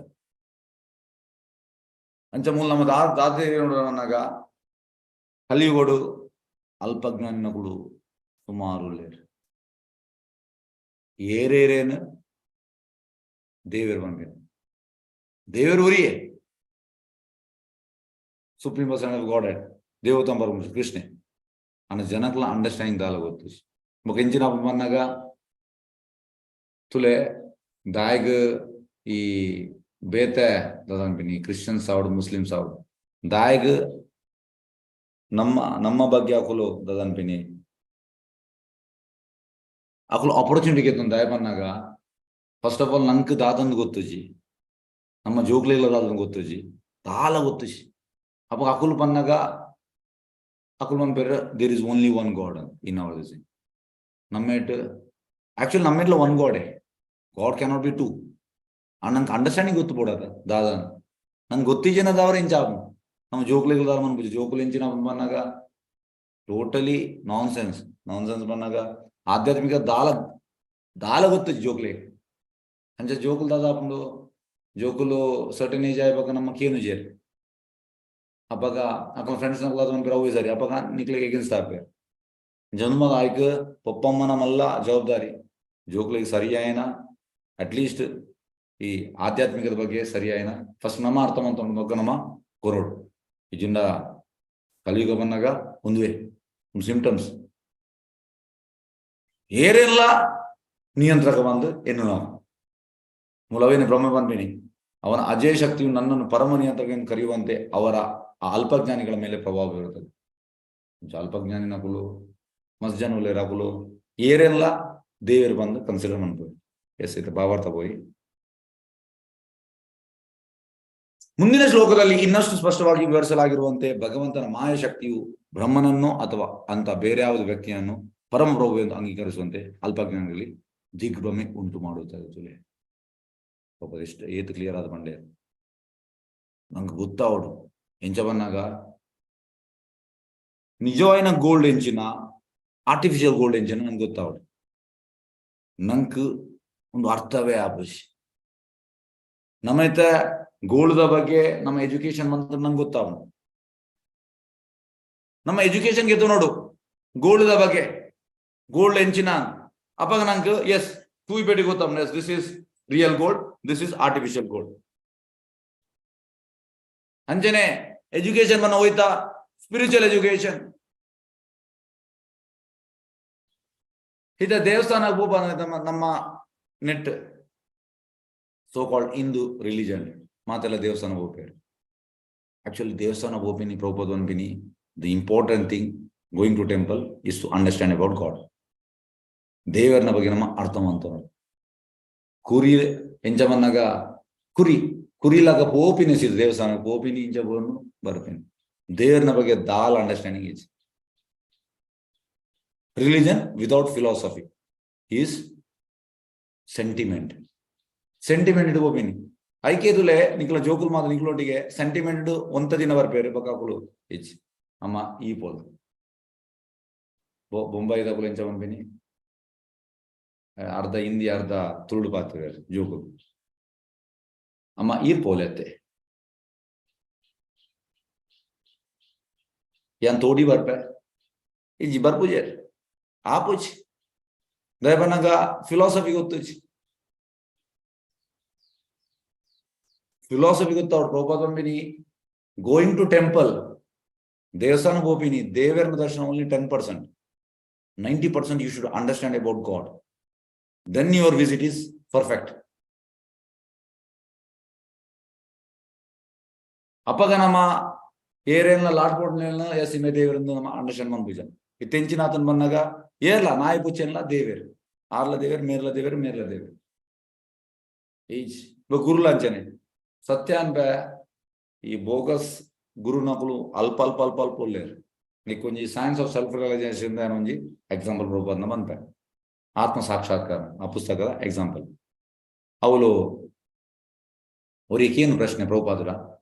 ಅಂಚ ಮೂಲ ನಮ್ಮ ದಾದ ಕಲಿಯುಗಡು ಅಲ್ಪಜ್ಞಾನಿನಕುಲು ಸುಮಾರು ಲೇರು ಏರೇರೇನು ದೇವರು ಪನ್ಪಿನ ದೇವರು ಒರಿಯೇ supreme person of God head ದೇವತಂ ಪರಮ ಕೃಷ್ಣೆ ಅನ್ನ ಜನಕ್ಲ ಅಂಡರ್ಸ್ಟ್ಯಾಂಡಿಂಗ್ ದಾಲ ಗೊತ್ತು. ಬೊಕ ಇಂಚಿನ ಬನ್ನಾಗ ತುಲೆ ದಾಯಗ್ ಈ ಬೇತೆ ದಾದ ಕ್ರಿಶ್ಚಿಯನ್ಸ್ ಆವಡ್ ಮುಸ್ಲಿಮ್ಸ್ ಆವಡ್ ದಾಯಗ್ ನಮ್ಮ ನಮ್ಮ ಬಗ್ಗೆ ಅಕುಲು ದಾದನ್ಪಿನಿ ಅಕುಲು ಆಪರ್ಚುನಿಟಿ ಗೆತ್ತೊಂದು ದಾಯ ಬನ್ನಾಗ ಫಸ್ಟ್ ಆಫ್ ಆಲ್ ನಂಕ್ ದಾದಂದು ಗೊತ್ತುಜಿ ನಮ್ಮ ಜೋಕ್ಲೆಗ್ಲ ದಾದಂದು ಗೊತ್ತುಜಿ ದಾಲ ಗೊತ್ತುಜಿ ಅಪಗ ಅಕುಲು ಪನ್ನಾಗ ಅಕುಲು ಪನ್ಪೆರ್ there is only one God in our this ನಮ್ಮೇಟ್ actually ನಮ್ಮೇಟ್ಲ one ಗಾಡೆ god cannot be two. ಆ ನಂಗೆ ಅಂಡರ್ಸ್ಟ್ಯಾಂಡಿಂಗ್ ಗೊತ್ತು ಬೋಡದ ದಾದ ನಂಗೆ ಗೊತ್ತಿಜನದವ್ರ ಇಂಚ ನಮ್ಮ ಜೋಕ್ಲೆಗ್ ದಾಲ ಮನ್ಪುಜಿ. ಜೋಕುಲು ಎಂಚಿನ ಬಂದಾಗ totally non sense. Non sense ಬಂದಾಗ ಆಧ್ಯಾತ್ಮಿಕ ದಾಲ ದಾಲ ಗೊತ್ತು ಜೋಕ್ಲೆ. ಅಂಚ ಜೋಕುಲು ದಾದ ಆಪುಂಡು, ಜೋಕುಲು ಸರ್ಟನ್ ಏಜ್ ಆಯ್ಬಾಗ ನಮ್ಮ ಕೇನು ಜೇರ್ ಅಪಗ ಅಕಲ ಫ್ರೆಂಡ್ಸ್ ನಕುಲು ಮನ್ಪೆರ್ ಅವ್ವೇ ಸರಿ. ಅಪಗ ನಿಕ್ಲೆಗ್ ಎಗೇನ್ಸ್ಟ್ ಆಪೆರ್. ಜನ್ಮದ ಆಯ್ಕ್ ಪೊಪ್ಪಮ್ಮನ ಮಲ್ಲ ಜವಾಬ್ದಾರಿ ಜೋಕ್ಲೆಗ್ ಸರಿಯಾಯನ ಅಟ್ಲೀಸ್ಟ್ ಈ ಆಧ್ಯಾತ್ಮಿಕದ ಬಗ್ಗೆ ಸರಿಯಾಯನ ಫಸ್ಟ್ ನಮ್ಮ ಅರ್ಥ ಮಂತೊಂಡು ಬೊಕ್ಕ ನಮ್ಮ ಕೊರೊಡು. ಇಜಿಂಡ ಕಲಿಯುಗ ಬಂದಾಗ ಒಂದುವೆ ಸಿಂಪ್ಟಮ್ಸ್ ಏರೆಲ್ಲ ನಿಯಂತ್ರಕ ಬಂದು ಎನ್ನು ನಾವು ಮೂಲವೇನು ಬ್ರಹ್ಮ ಬಂದ್ಬಿನಿ ಅವನ ಅಜಯ ಶಕ್ತಿಯು ನನ್ನನ್ನು ಪರಮ ನಿಯಂತ್ರಕ ಎಂದು ಕರೆಯುವಂತೆ ಅವರ ಆ ಅಲ್ಪಜ್ಞಾನಿಗಳ ಮೇಲೆ ಪ್ರಭಾವ ಬೀರುತ್ತದೆ. ಅಲ್ಪಜ್ಞಾನಿ ನಕುಲು ಮಸ್ತ್ ಜನ ಉಲ್ಲೇರ್ ಅಕುಲು ಏರೆಲ್ಲ ದೇವರು ಬಂದು ಕನ್ಸಿಡರ್ ಮನ್ಪುವೆ. ಎಸ್, ಇದು ಭಾವಾರ್ಥ ಪೋಯಿ. ಮುಂದಿನ ಶ್ಲೋಕದಲ್ಲಿ ಇನ್ನಷ್ಟು ಸ್ಪಷ್ಟವಾಗಿ ವಿವರಿಸಲಾಗಿರುವಂತೆ ಭಗವಂತನ ಮಾಯಶಕ್ತಿಯು ಬ್ರಹ್ಮನನ್ನು ಅಥವಾ ಅಂತ ಬೇರೆ ಯಾವುದೇ ವ್ಯಕ್ತಿಯನ್ನು ಪರಮ ಪ್ರಭು ಎಂದು ಅಂಗೀಕರಿಸುವಂತೆ ಅಲ್ಪಜ್ಞಾನಿಗಳಲ್ಲಿ ದಿಗ್ಭ್ರಮೆ ಉಂಟು ಮಾಡುತ್ತದೆ. ಪಾಪ ಎಷ್ಟು ಏತ್ ಕ್ಲಿಯರ್ ಆದ ಪಂಡೆ ನಂಗೆ ಗೊತ್ತಾವಡು. ಎಂಚ ಬನ್ನಾಗ ನಿಜವಾಯಿನ ಗೋಲ್ಡ್ ಎಂಚಿನ, ಆರ್ಟಿಫಿಷಿಯಲ್ ಗೋಲ್ಡ್ ಎಂಚಿನ ನಂಗೆ ಗೊತ್ತಾವಡು. ನಂಕ್ ಒಂದು ಅರ್ಥವೇ ಆಪುಜಿ. ನಮ್ಮೈತ ಗೋಲ್ಡ್ ಬಗ್ಗೆ ನಮ್ಮ ಎಜುಕೇಶನ್ ಬಂತ ನಂಗೆ ಗೊತ್ತಾವ. ನಮ್ಮ ಎಜುಕೇಶನ್ ಗೆದ್ದು ನೋಡು ಗೋಲ್ಡ್ ಬಗ್ಗೆ, ಗೋಲ್ಡ್ ಎಂಚಿನ ಅಪ್ಪಾಗ ನಂಗೆ S ತೂಯಿಪೇಟೆ ಗೊತ್ತಾವ. Yes, this is real gold, this is artificial gold. ಅಂಚನೆ ಎಜುಕೇಶನ್ ಬನ್ನ ಹೋಯ್ತಾ ಸ್ಪಿರಿಚುವಲ್ ಎಜುಕೇಶನ್ ಇದ ದೇವಸ್ಥಾನ ಪೋಪ ನಮ್ಮ ನಮ್ಮ net so called Hindu religion ಮಾತೆಲ್ಲ ದೇವಸ್ಥಾನ ಪೋಪೇರು. ಆಕ್ಚುಲಿ ದೇವಸ್ಥಾನ ಪೋಪಿನಿ Prabhupada ಪನ್ಪಿನಿ the important thing going to temple is to understand about God. ದೇವರನ ಬಗ್ಗೆ ನಮ್ಮ ಅರ್ಥ ಮಂತೊನೊಡು. ಕುರಿ ಎಂಚ ಬನ್ನಗ ಕುರಿ ಕುರಿಲಾಗ ಪೋಪಿನಿ ಸೀದ ದೇವಸ್ಥಾನ ಪೋಪಿನಿ ಇಂಚ ಪೋನು ಬರ್ಪಿನಿ. ದೇವರನ ಬಗ್ಗೆ ದಾಲ understanding is religion without philosophy is sentiment. Sentiment ಪೋಪಿನಿ ಐಕೇದುಲೆ ನಿಕ್ಲ ಜೋಕುಲ್ ಮಾತ ನಿಕ್ಲೊಟ್ಟಿಗೆ ಸೆಂಟಿಮೆಂಟ್ ಒಂತ ದಿನ ಬರ್ಪೇರು ಬೊಕ್ಕ ಇಜ್ಜಿ. ಅಮ್ಮ ಈ ಪೋಲ ಬೊಂಬಾಯಿದಕುಲು ಎಂಚ ಪನ್ಪಿನಿ ಅರ್ಧ ಹಿಂದಿ ಅರ್ಧ ತುಳು ಪಾತೆರುವೆರ್ ಜೋಕುಲು. ಅಮ್ಮ ಈರ್ ಪೋಲೆ ಅತ್ತೆ ಯಾನ್ ತೋಡಿ ಬರ್ಪೆ ಇಜ್ಜಿ ಬರ್ಪುಜೆರ್ ಆಪುಜಿ. ದಾಯೆ ಪನ್ನಗ ಫಿಲಾಸಫಿ ಗೊತ್ತುಜಿ. ಫಿಲಾಸಫಿ ಗೊತ್ತಾವಡ್. ಪ್ರಭುಪಾದ ಪನ್ಪಿನಿ ಗೋಯಿಂಗ್ ಟು ಟೆಂಪಲ್ ದೇವಸ್ಥಾನ ಪೋಪಿನಿ ದೇವೆರ್ನ ದರ್ಶನ only 10%, 90% you should understand about God, then your visit is perfect. ಅಪಗ ನಮ್ಮ ಏರೇನ್ಲ ಲಾಟ್ಪೋಟ್ನೆಲ್ನ ಎಸ್ ಇಮೆ ದೇವರಿಂದ ನಮ್ಮ ಅಂಡರ್ಸ್ಟ್ಯಾಂಡ್ ಮನ್ಪುಜ. ಇತ್ತೆಂಚಿನಾತನ್ ಬಂದಾಗ ಏರ್ಲ ನಾಯಿ ಪುಚ್ಚೆನ್ಲ ದೇವೇರ್ ಆರ್ಲ ದೇವೇರ್ ಮೇರ್ಲ ದೇವೇರ್ ಮೇರ್ಲ ದೇವೇರ್ ಈಜ್ ಗುರುಲ ಅಂಚನೆ ಸತ್ಯ ಅನ್ಪೆ. ಈ ಬೋಗಸ್ ಗುರುನಕುಲು ಅಲ್ಪ ಅಲ್ಪ ಅಲ್ಪ ಅಲ್ಪ ಉಲ್ಲೇರ್. ನಿಕ್ಕೊಂಜಿ ಸೈನ್ಸ್ ಆಫ್ ಸೆಲ್ಫ್ ರಿಯಲೈಸೇಷನ್ ಒಂಜಿ ಎಕ್ಸಾಂಪಲ್ ಪ್ರಭುಪಾದನ ಪನ್ಪೆ. ಆತ್ಮ ಸಾಕ್ಷಾತ್ಕಾರ ಆ ಪುಸ್ತಕದ ಎಕ್ಸಾಂಪಲ್. ಅವಳು ಅವರಿಗೆ ಏನು ಪ್ರಶ್ನೆ ಪ್ರಭುಪಾದ್ರ,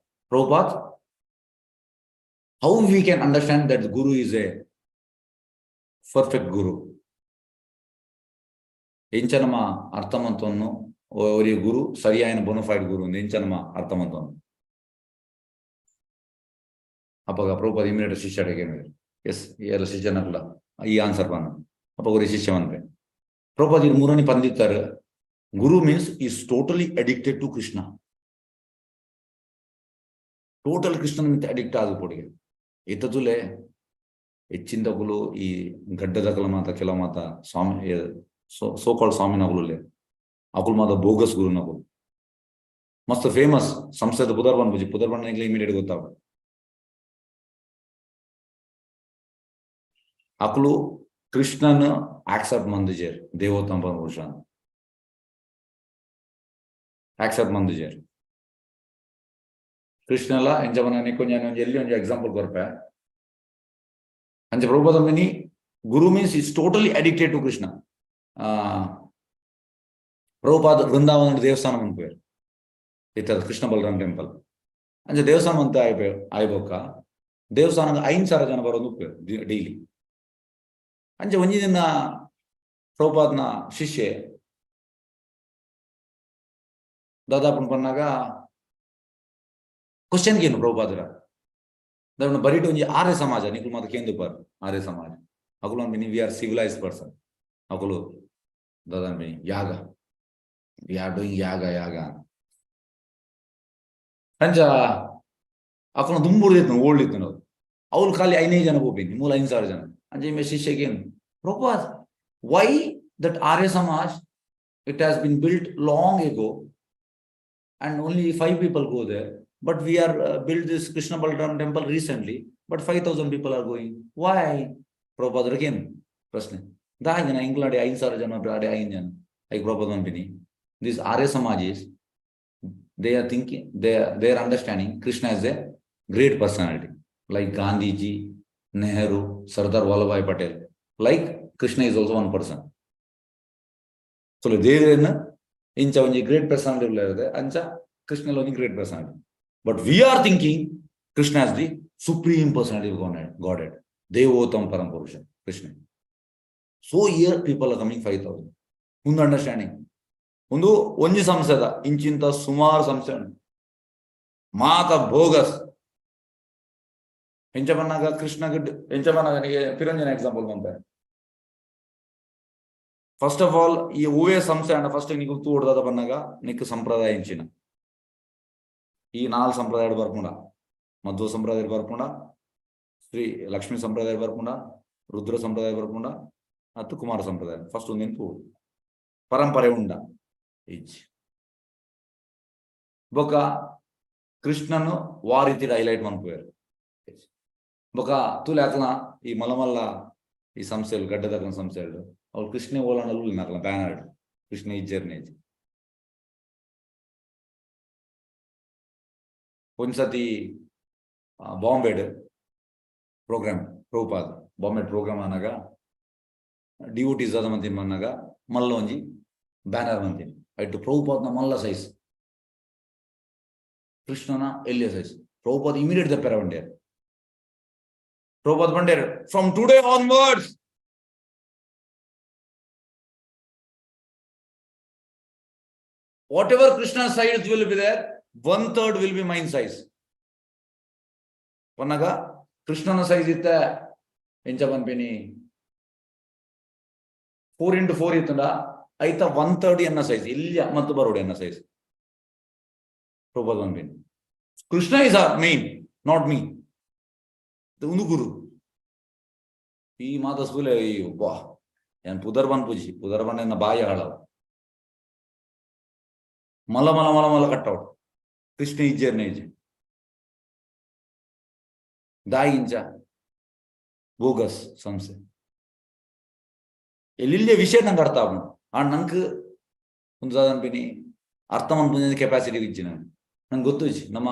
Prabhupada, how we can understand that guru is a perfect guru? ಎಂಚ ನಮ್ಮ ಅರ್ಥಮಂತವನ್ನು ಅವರಿಗೆ ಗುರು ಸರಿಯಾಯನ ಬೊನಫೈಡ್ ಗುರು ಎಂಚ ನಮ್ಮ ಅರ್ಥಮಂತವನ್ನು? ಅಪಗ ಪ್ರಭುಪಾದ ಇಮಿಡಿಯೇಟ್ ಶಿಷ್ಯರಿಗೆ ಎಸ್ ಎಲ್ಲ ಶಿಷ್ಯನಕುಲ ಈ ಆನ್ಸರ್ ಪನ್ನ. ಅಪಗ ಒರಿ ಶಿಷ್ಯ ಪನ್ಪೆ, ಪ್ರಭುಪಾದ ಇರ್ ಮೂರನಿ ಪಂದಿತ್ತಾರೆ guru means is totally addicted to Krishna. Total ಕೃಷ್ಣನ ಮಿತ್ತ ಅಡಿಕ್ಟ್ ಆದ ಪೊಡಿಗೆ ಇತ್ತತುಲೆ ಹೆಚ್ಚಿಂದಕುಲು ಈ ಗಡ್ಡದಕಲ ಮಾತ ಕೆಲ ಮಾತ ಸ್ವಾಮಿ ಸೋ ಕಾಲ್ಡ್ ಸ್ವಾಮಿನಕುಲು ಅಕುಲು ಮಾತ ಬೋಗಸ್ ಗುರುನಕುಲು. ಮಸ್ತ್ ಫೇಮಸ್ ಸಂಸ್ಥೆದ ಪುದರ್ ಪನ್ಪುಜಿ, ಪುದರ್ ಪಂಡ ಇಮಿಡಿಯೇಟ್ ಗೊತ್ತಾವ. ಅಕುಲು ಕೃಷ್ಣನ್ ಆಕ್ಸೆಪ್ಟ್ ಮಂದಿಜೆರ್, ದೇವೋತ್ತಮ ಪುರುಷ ಆಕ್ಸೆಪ್ಟ್ ಮಂದಿಜೆರ್ ಕೃಷ್ಣಲ. ಎಂಚ ಪನ್ನ ನಿಕ್ಕೊಂಜಿ ಒಂಜಿ ಎಲ್ಲಿ ಒಂಜಿ ಎಕ್ಸಾಂಪಲ್ ಕೊರ್ಪೆ. ಅಂಚ Prabhupada mini guru means is totally addicted to Krishna. Prabhupada Vrindavan ದೇವಸ್ಥಾನ ಮನ್ಪುವೆರ್ ಇತ್ತದ ಕೃಷ್ಣ ಬಲರಾಮ್ ಟೆಂಪಲ್. ಅಂಚ ದೇವಸ್ಥಾನ ಅಂತ ಆಯ್ಬೆ ಆಯ್ಬೊಕ್ಕ ದೇವಸ್ಥಾನದ 5000 ಜನ ಬರೋದು ಡೈಲಿ. ಅಂಚ ಒಂಜಿ ದಿನ ಪ್ರಭುಪಾದ್ನ ಶಿಷ್ಯೆ ದಾದಾಪುನ್ ಪನ್ನಾಗ ಕ್ವಶನ್ ಏನು ಪ್ರಭುಪಾದರ ದಾದ ಬರಿಟ್ ಒಂಜಿ ಆರ್ಯ ಸಮಾಜ ನಿಕುಲು ಮಾತ ಕೇಂದು ಪಾರ್ ಆರ್ಯ ಸಮಾಜ ಅಕುಲು ಅನ್ಪಿನಿ we are civilised person. ಅಕುಲು ದಾದ ಅನ್ಪಿನಿ ಯಾಗ, we are doing ಯಾಗ ಯಾಗ ಅಂಚ ಅಕುಲು ದುಂಬುಡು ಇತ್ತು ಓಲ್ಡ್ ಇತ್ತು ಅವ್ಲು ಖಾಲಿ ಐನೈದು ಜನ ಪೋಪಿನಿ ಮೂಲ 5000 ಜನ. ಅಂಚ ಇಮೆ ಶಿಷ್ಯಗೆ ಏನು Prabhupada, why that Arya Samaj, it has been built long ago and only 5 people go there, but we are built this Krishna Balaram temple recently, but 5000 people are going. Why? Prabhupada again ಪ್ರಶ್ನೆ ದಾಗಿನ ಇಂಗ್ಲಾಡಿ 5000 ಜನ ಆಡಿ 5 ಜನ ಐಕ್ Prabhupada ಅನ್ಪಿನಿ this Arya Samaj is they are thinking, they are understanding Krishna is a great personality like Gandhiji, Nehru, Sardar Vallabhbhai Patel, like Krishna is also one person. So ದೇವರನ್ನ ಇಂಚ ಒಂಜಿ great personality ಇರುತ್ತೆ ಅಂಚ ಕೃಷ್ಣ ಒಂಜಿ great personality. But we are thinking Krishna is the supreme personality of Godhead, ದೇವೋತ್ತಮ ಪರಮ ಪುರುಷ Krishna. So here people are coming 5000. ಒಂದು ಅಂಡರ್ಸ್ಟ್ಯಾಂಡಿಂಗ್ ಒಂದು ಒಂಜಿ ಸಂಸ್ಥೆದ ಇಂಚಿಂತ ಸುಮಾರು ಸಂಸ್ಥೆ ಉಂಟು ಮಾತ ಬೋಗಸ್. ಎಂಚ ಬನ್ನಾಗ ಕೃಷ್ಣ ಎಂಚ ಬನ್ನಾಗ ಪಿರಂಜನ ಎಕ್ಸಾಂಪಲ್ ಬಂತಾರೆ. ಫಸ್ಟ್ ಆಫ್ ಆಲ್ ಈ ಹೂವೇ ಸಂಸ್ಥೆ ಅಂಡ ಫಸ್ಟ್ ನಿಕ್ ತೂಡ್ದಾದ ಬನ್ನಾಗ ನಿಕ್ ಸಂಪ್ರದಾಯ ಇಂಚಿನ ಈ ನಾಲ್ ಸಂಪ್ರದಾಯ ಬರ್ಪುಂಡ, ಮಧ್ವ ಸಂಪ್ರದಾಯ ಬರ್ಪುಂಡ, ಶ್ರೀ ಲಕ್ಷ್ಮೀ ಸಂಪ್ರದಾಯ ಬರ್ಪುಂಡ, ರುದ್ರ ಸಂಪ್ರದಾಯ ಬರ್ಪುಂಡ ಮತ್ತು ಕುಮಾರ ಸಂಪ್ರದಾಯ. ಫಸ್ಟ್ ಒಂದಿನ ತೂಡು ಪರಂಪರೆ ಉಂಡ ಇಜ್ ಬೊಕ ಕೃಷ್ಣನು ವಾ ರೀತಿ ಹೈಲೈಟ್ ಮನ್ಪುವೆರ್. ಬೊಕ ತೂಲೆ ಅಕ್ಲ ಈ ಮಲಮಲ್ಲ ಈ ಸಂಸ್ಥೆಲು ಗಡ್ಡದಕ್ಲ ಸಂಸ್ಥೆಲು ಅವ್ರು ಕೃಷ್ಣ ಓಲಾಂಡಲು ನಕಲ ಬ್ಯಾನರ್ ಕೃಷ್ಣ ಇಜ್ಜರ್ನೇ. ಒಂದ್ಸತಿ ಬಾಂಬೆಡ್ ಪ್ರೋಗ್ರಾಮ್, ಪ್ರಭುಪಾದ್ ಬಾಂಬೆ ಪ್ರೋಗ್ರಾಮ್ ಅನ್ನಾಗ ಡಿವೋಟೀಸ್ ಆದ ಮಂತಿನ ಮನ್ನಾಗ ಮಲ್ಲ ಒಂಜಿ ಬ್ಯಾನರ್ ಮಂತಿನ ಐಟು ಪ್ರಭುಪಾದ್ನ ಮಲ್ಲ ಸೈಜ್, ಕೃಷ್ಣನ ಎಲ್ಲಿಯ ಸೈಜ್. ಪ್ರಭುಪಾದ್ ಇಮಿಡಿಯೇಟ್ ದಪ್ಪೆರ ಬಂಡ್ಯಾರ. ಪ್ರಭುಪಾದ್ ಬಂಡ್ಯಾರ from today onwards whatever Krishna size will be there, 1/3 will be mine size. ಪನ್ನಗ ಕೃಷ್ಣನ ಸೈಜ್ ಇತ್ತ ಎಂಚ ಪನ್ಪಿನಿ 4 ಇಂಟು 4 ಇತ್ತಂಡ ಐತ 1/3 ಎನ್ನ ಸೈಜ್ ಇಲ್ಲಿಯ ಮತ್ತು ಬರೋಡು ಎನ್ನ ಸೈಜ್. ಪ್ರಭುಪಾದ ಪನ್ಪಿನಿ Krishna is our main, not me. ಒಂದು ಗುರು ಈ ಮಾತ ಸ್ಕೂಲೆ ಈ ವಾ ಏನ್ ಪುದರ್ ಬನ್ ಪೂಜಿ ಪುದರ್ ಬಣ್ಣ ಎನ್ನ ಬಾಯಿ ಹಾಳವು ಮಲ ಮಲ ಮಲ ಮಲ ಕಟ್ಟೌಟ್ ಕೃಷ್ಣ ಇಜ್ಜೆರ್ನೆ ಇಜ್ಜೆ ದಾಯಿ ಇಂಚ ಬೋಗಸ್ ಸಂಸ್ಥೆ ಎಲ್ಲಿಲ್ಲೇ ವಿಷಯ ನಂಗೆ ಅರ್ಥ ಆಪುಂಡು. ಆಂಡ್ ನಂಕ್ ಒಂದು ಅನ್ಪಿನಿ ಅರ್ಥ ಮನ್ಪುನ ಕೆಪಾಸಿಟಿ ಇಜ್ಜಿ ನಂಗೆ ನಂಗೆ ಗೊತ್ತು ಇಜ್ಜಿ. ನಮ್ಮ